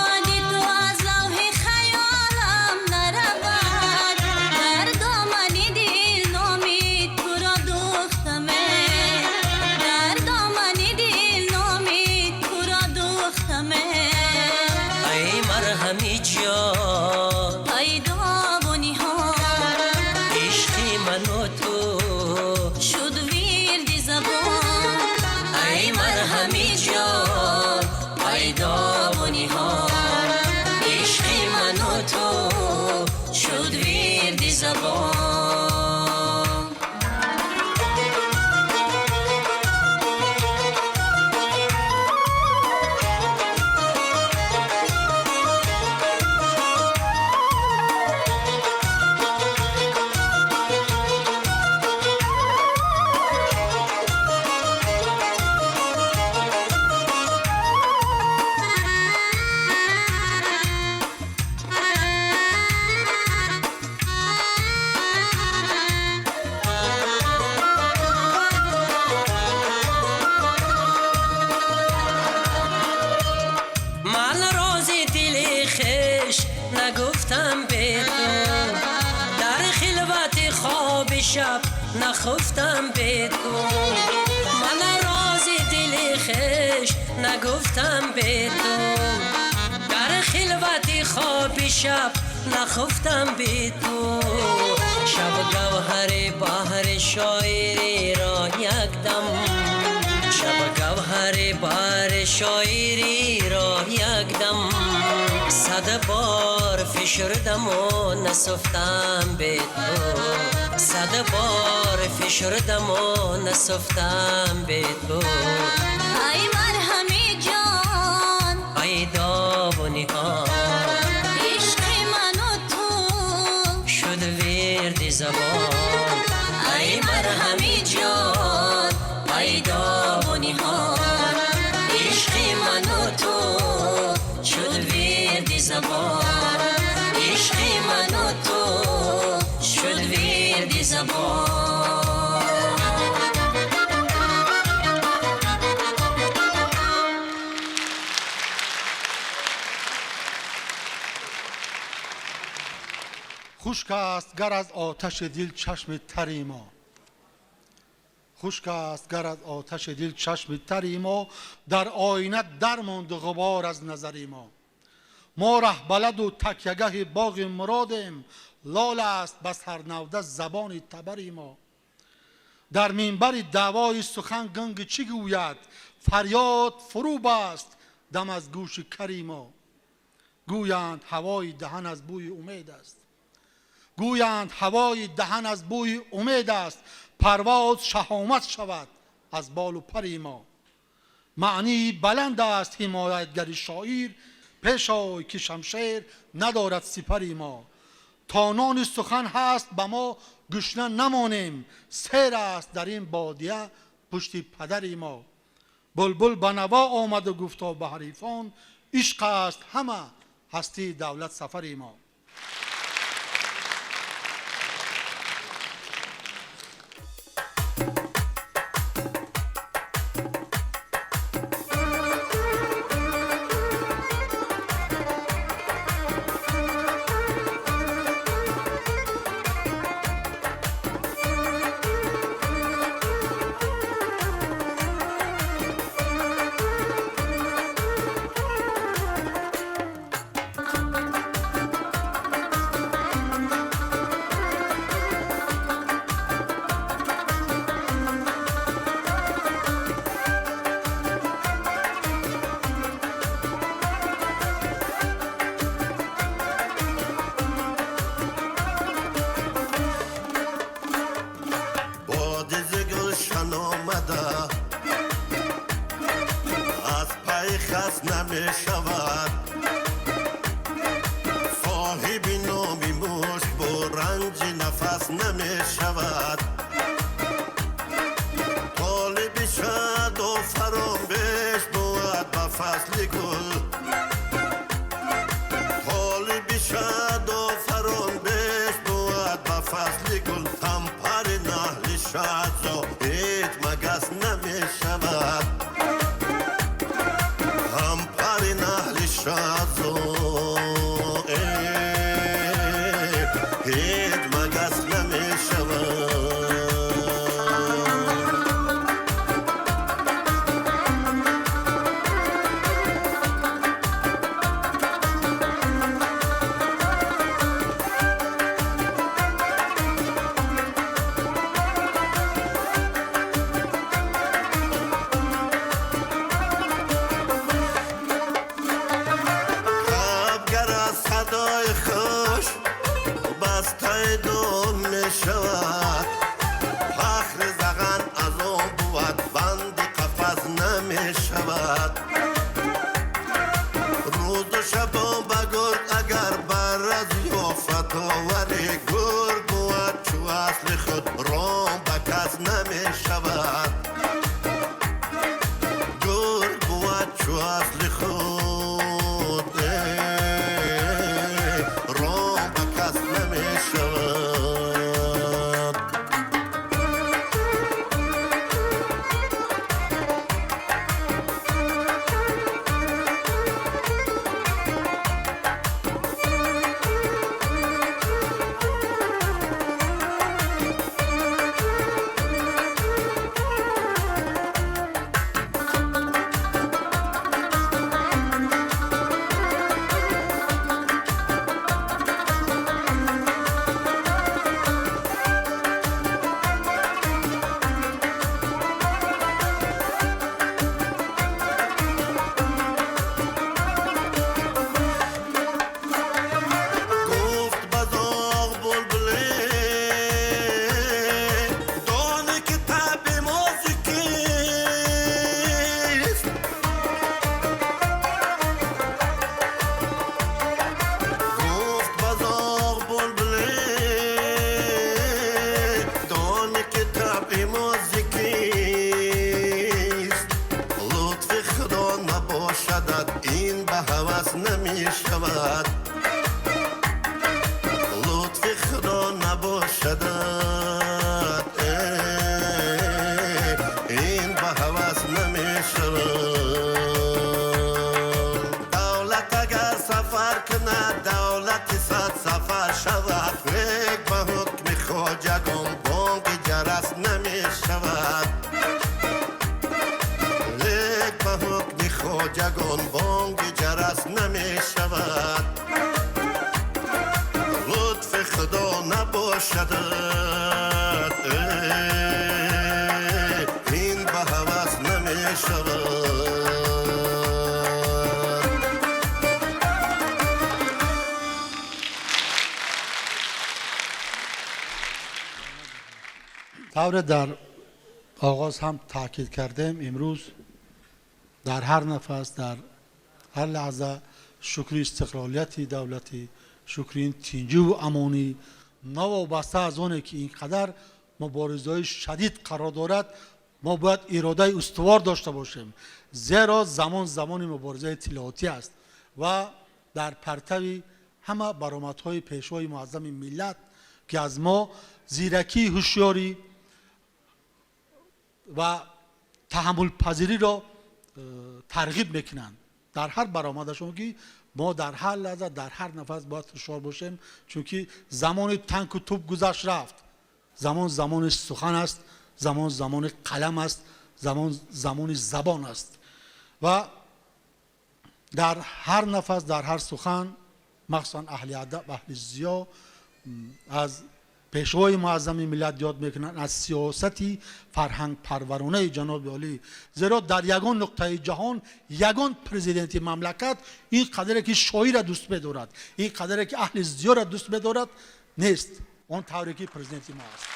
ёди ту аз лавҳи хаёлам наравад. Дар домани дил номи туро дӯхтаме, дар домани дил номи туро дӯхтаме. Ай марҳами ҷон, пайдо ву ниҳон, ишқи ману ту шуд вирди забон. Ай марҳами ҷон, пайдо ву ниҳон, ишқи ману ту шуд вирди забон. Ман рози дили хеш нагуфтам бе ту, дар хилвати хоби шаб нахуфтам бе ту. Ман рози дили хеш нагуфтам бе ту, дар хилвати хоби шаб нахуфтам бе ту. Шаб гавҳари баҳри шоириро якдам, шаб гавҳари баҳри шоириро якдам, сад бор фишурдаму насуфтам бе ту, сад бор фишурдаму насуфтам бе ту. Ай марҳами ҷон, пайдо ву ниҳон, ишқи ману ту шуд вирди забон. Ай марҳами ҷон, пайдо ву ниҳон, ишқи ману ту шуд вирди забон. Ишқи ману ту шуд вирди забон. Хушк аст гар аз оташи дил чашми тари мо, хушк аст гар аз оташи дил чашми тари мо, дар оина дармонду ғубор аз назари мо. Мо раҳбаладу такягаҳи боғи муродем, лол аст ба сарнавда забони табари мо. Дар минбари даъвои сухан ганги чӣ гӯяд, фарёд фурӯ баст дам аз гӯши кари мо. Гӯянд ҳавои даҳан аз бӯи умед аст, гӯянд ҳавои даҳан аз бӯи умед аст, парвоз шаҳомат шавад аз болу пари мо. Маънии баланд аст ҳимоятгари шоир, Пеш ой ки шамшер надорад сипари мо. То нони сухан ҳаст ба мо гушна намонем, сер аст дар ин бодия пушти падари мо. Булбул ба наво омаду гуфто ба ҳарифон, ишқ аст ҳама ҳастии давлат сафари мо. Тавре дар оғоз ҳам таъкид кардем, имрӯз дар ҳар нафас, дар ҳар лаҳза Шукри истиқлолияти давлатӣ, шукри ин тинҷиву амонӣ, новобаста аз оне ки ин қадар муборизаҳои шадид қарор дорад, мо бояд иродаи устувор дошта бошем, зеро замон замони муборизаи иттилоотӣ аст ва дар партави ҳама баромадҳои пешвои муаззами миллат, ки аз мо зиракии, ҳушёрӣ ва таҳаммулпазириро тарғиб мекунанд дар ҳар баромадашон, ки мо дар ҳар лаҳза, дар ҳар нафас бояд ҳушёр бошем, чунки замони танку туп гузашт, рафт. Замон замони сухан аст, замон замони қалам аст, замон замони забон аст ва дар ҳар нафас, дар ҳар сухан, махсусан аҳли адаб, аҳли зиё аз пешвои муаззами миллат ёд мекунанд, аз сиёсати фарҳангпарваронаи ҷаноби олӣ, зеро дар ягон нуқтаи ҷаҳон ягон президенти мамлакат ин қадаре ки шоира дӯст медорад, ин қадаре ки аҳли зиёра дӯст медорад, нест, он тавре ки президенти мо аст.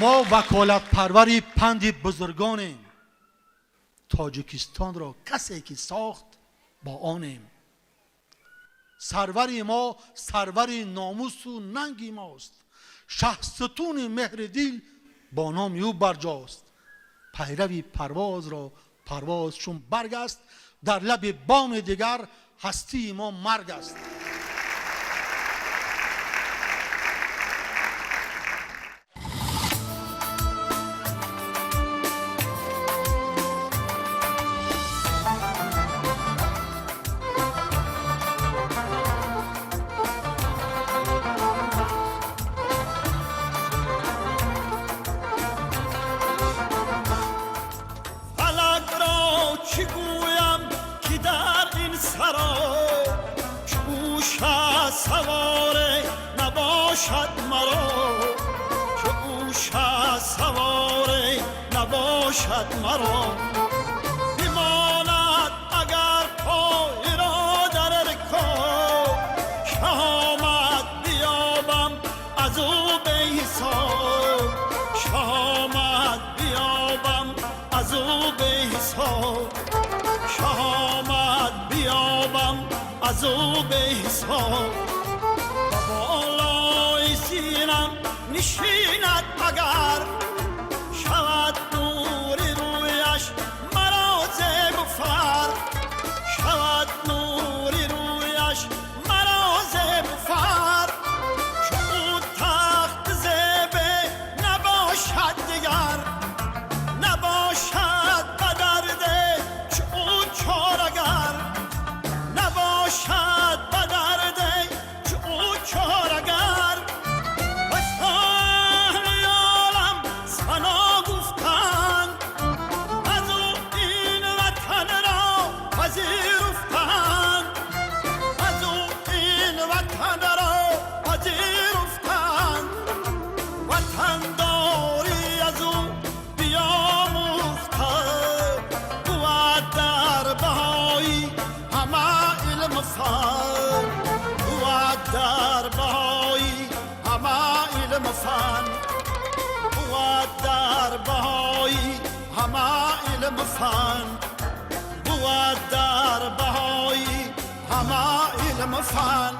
Мо ваколатпарвари панди бузургонем, Тоҷикистонро касе ки сохт, бо онем. Сарвари мо сарвари номусу нанги мост, шаҳсутуни меҳри дил бо номи ӯ барҷост. Пайрави парвозро парвоз чун барг аст, дар лаби боми дигар ҳастии мо марг аст. Саворе набошад маро, чу ӯ саворе набошад маро. Бимонад агар пойро дар рикоб, шаҳомат биёбам аз ӯ беҳисоб, шаҳомат биёбам аз ӯ беҳисоб, шаҳомат биёбам аз ӯ беҳисоб. Ба болои синам нишинад агар, шавад нури рӯяш маро зебу фар, шавад нури рӯяш маро зебу фар. Чу ӯ тахт зебе набошад дигар, набошад ба дарде чу ӯ чорагар, набошад ба дарде чу ӯ чорагар. Ба аҳли олам сано гуфтанд, аз ӯ ин ватанро пазируфтанд, аз ӯ ин ватанро пазируфтанд. Ватандорӣ аз ӯ биомӯхта бувад дар баҳои ҳама илм фан, бувад дар баҳои ҳама илм фан, бувад дар баҳои ҳама илм фан, бувад дар баҳои ҳама илм фан.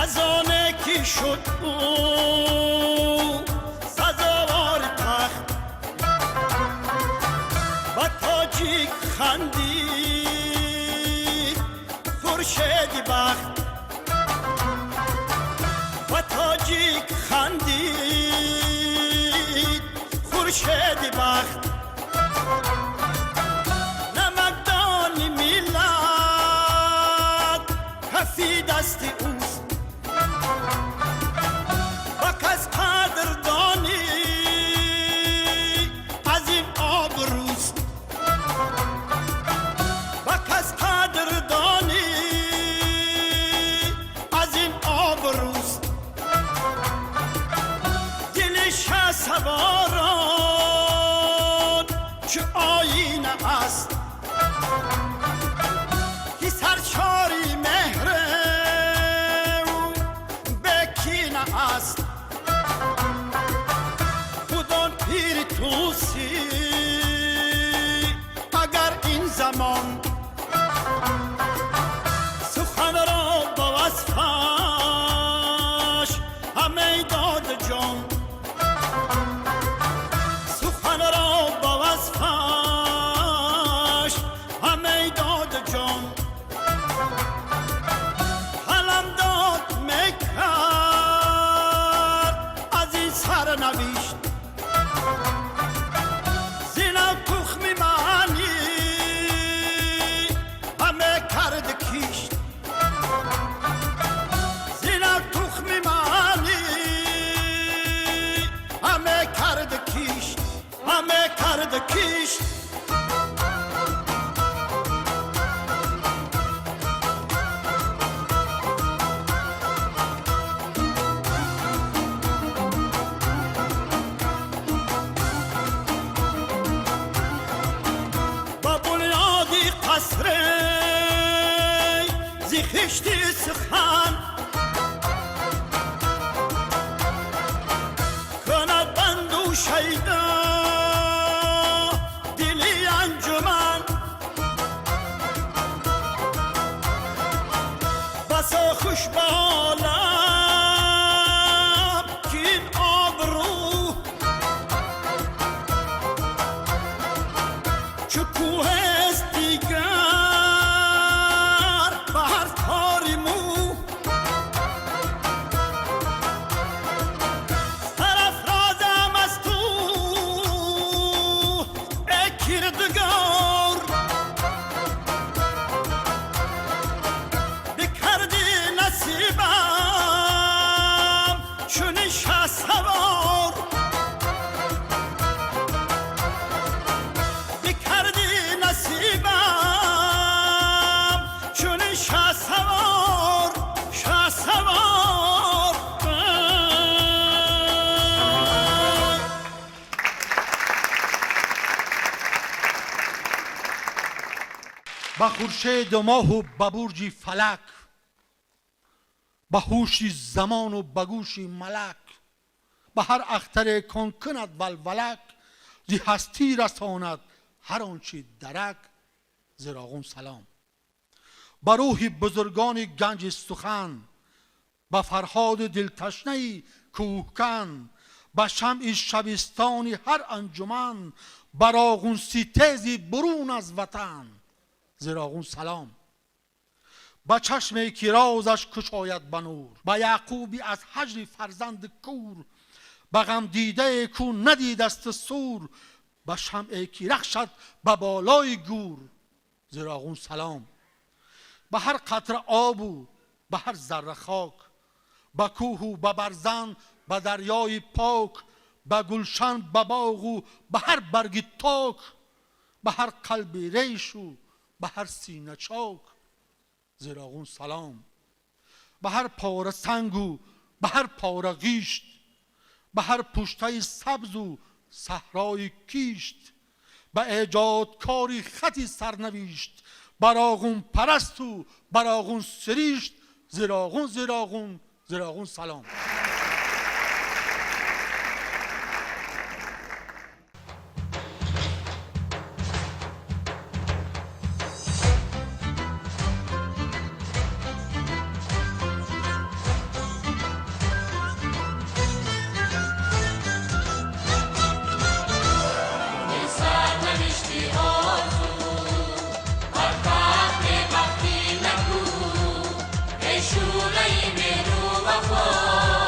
Аз оне ки шуд ӯ сазовори тахт, ба тоҷик хандид хуршеди бахт, ба тоҷик хандид хуршеди бахт. Намакдони миллат кафи дасти ӯст, ба кас қадрдонӣ аз ин обрӯст, ба кас қадрдонӣ. кишт. Ба бунёди қасре зи хишти сухан кунад банду шайдо дили анҷуман. Басо хуш ба олам ки ин обрӯ чу кӯҳест дигар ба ҳар тори мӯ. Сарафрозам аз ту эй кирдигор, бикардӣ насибам чунин шаҳсавор, бикардӣ насибам чунин шаҳсавор, шаҳсавор. Ба хуршеду моҳу ба бурҷи фалак, ба ҳуши замону ба гӯши малак, ба ҳар ахтаре кон кунад валвалак, зи ҳастӣ расонад ҳар он чи дарак, зироғун салом. Ба рӯҳи бузургони ганҷи сухан, ба фарҳоди дилташнаи кӯҳкан, ба шамъи шабистони ҳар анҷуман, ба роғунситези бурун аз ватан, зироғун салом. Ба чашме ки розаш кушояд ба нур, ба яъқуби аз ҳаҷри фарзанди кур, ба ғамдидае кӯ надидаст сур, ба шамъе ки рахшад ба болои гур, зироғун салом. Ба ҳар қатра обу ба ҳар зарра хок, ба кӯҳу ба барзан, ба дарёи пок, ба гулшан, ба боғу ба ҳар барги ток, ба ҳар қалби решу ба ҳар сина чок, зироғун салом. Ба ҳар пора сангу ба ҳар пора ғишт, ба ҳар пуштаи сабзу саҳрои кишт, ба эҷодкори хати сарнавишт, ба роғунпарасту ба роғун сиришт, зироғун, зироғун, зироғун салом. Сарнавишти орзу бар тахти бахти накӯ, эй шӯълаи меҳру вафо.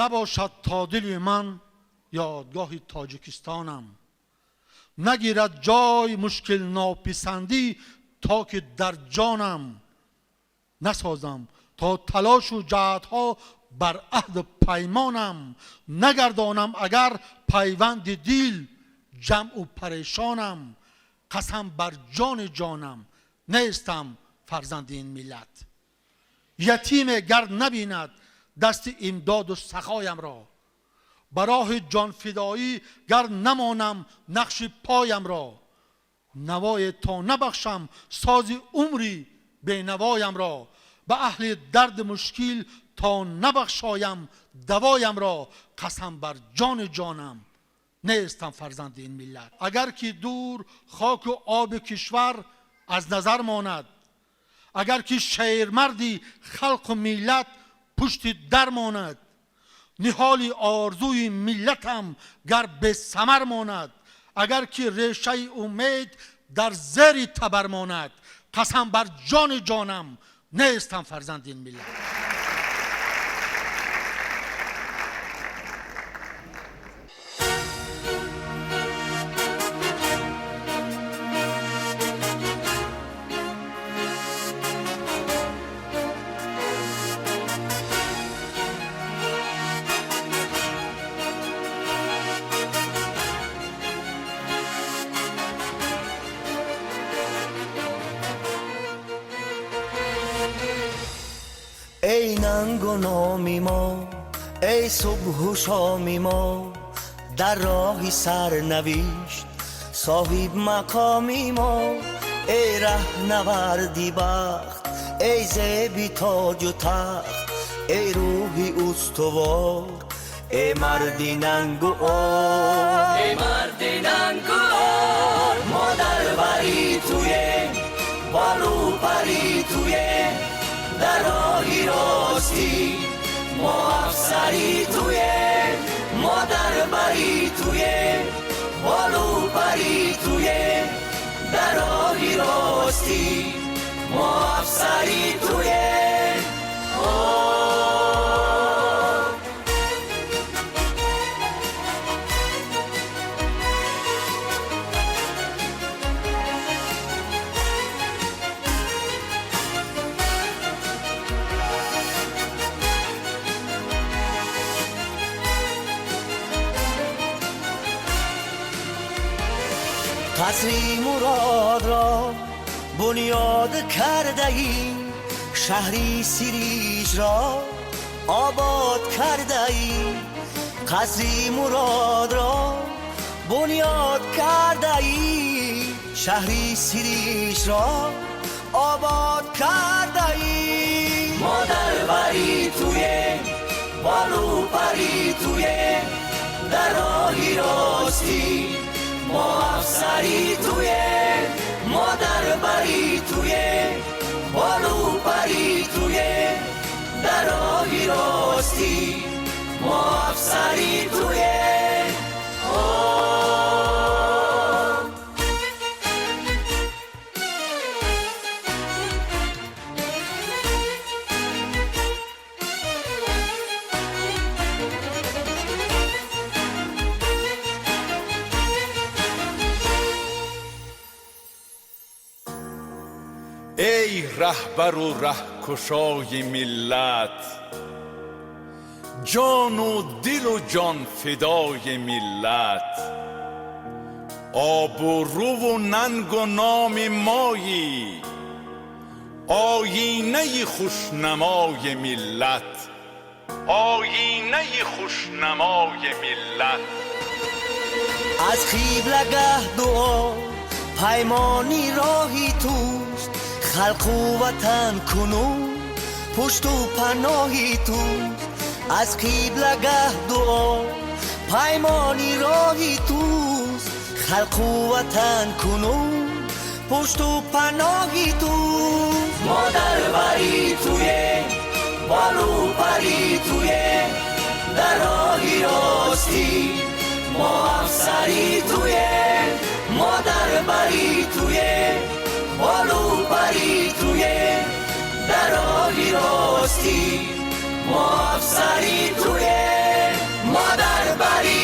Набошад то дили ман ёдгоҳи Тоҷикистонам, нагирад ҷой мушкил нописандӣ то ки дар ҷонам. Насозам то талошу ҷаҳдҳо бар аҳду паймонам, нагардонам агар пайванди дил ҷамъу парешонам. Қасам бар ҷони ҷонам, нестам фарзанди ин миллат. Ятиме гар набинад дасти имдоду сахоямро, ба роҳи ҷонфидоӣ гар намонам нақши поямро, навое то набахшам сози умри бенавоямро, ба аҳли дарди мушкил то набахшоям давоямро. Қасам бар ҷони ҷонам, нестам фарзанди ин миллат. Агар ки дур хоку оби кишвар аз назар монад, агар ки шермарди халқу миллат пушти дар монад, ниҳоли орзуи миллатам гар бесамар монад, агар ки решаи умед дар зери табар монад, қасам бар ҷони ҷонам, нестам фарзанди ин миллат. Эй нангу номи мо, эй субҳу шоми мо, дар роҳи сарнавишт соҳиб мақоми мо, эй раҳнаварди бахт, эй зеби тоҷу тахт, эй рӯҳи устувор, эй марди нангу ор, эй марди нангу ор. Мо дар бари туем, болу пари туем, дар роҳи ростӣ мо афсари туем, мо дар бари туем, болу пари туем, дар роҳи ростӣ мо афсари туем. Қасри муродро бунёд кардаӣ, шаҳри Сиришро обод кардаӣ. Қасри муродро бунёд кардаӣ, шаҳри Сиришро обод кардаӣ. Мо дар бари туем, болу пари туем, дар роҳи ростӣ мо афсари туем, мо дар бари туем, болу пари туем, дар роҳи ростӣ мо афсари туем. Эй раҳбару раҳкушои миллат, ҷону дилу ҷонфидои миллат, обрӯву нангу номи моӣ, оинаи хушнамои миллат, оинаи хушнамои миллат. Аз қиблагаҳ дуо паймони роҳи туст, халқу ватан кунун пушту паноҳи туст. Аз қиблагаҳ дуо паймони роҳи туст, халқу ватан кунун пушту паноҳи туст. Мо дар бари туем, болу пари туем, дар роҳи ростӣ мо афсари туем, мо дар бари туем, болу пари туем, дар роҳи ростӣ мо афсари туем. Модар бари.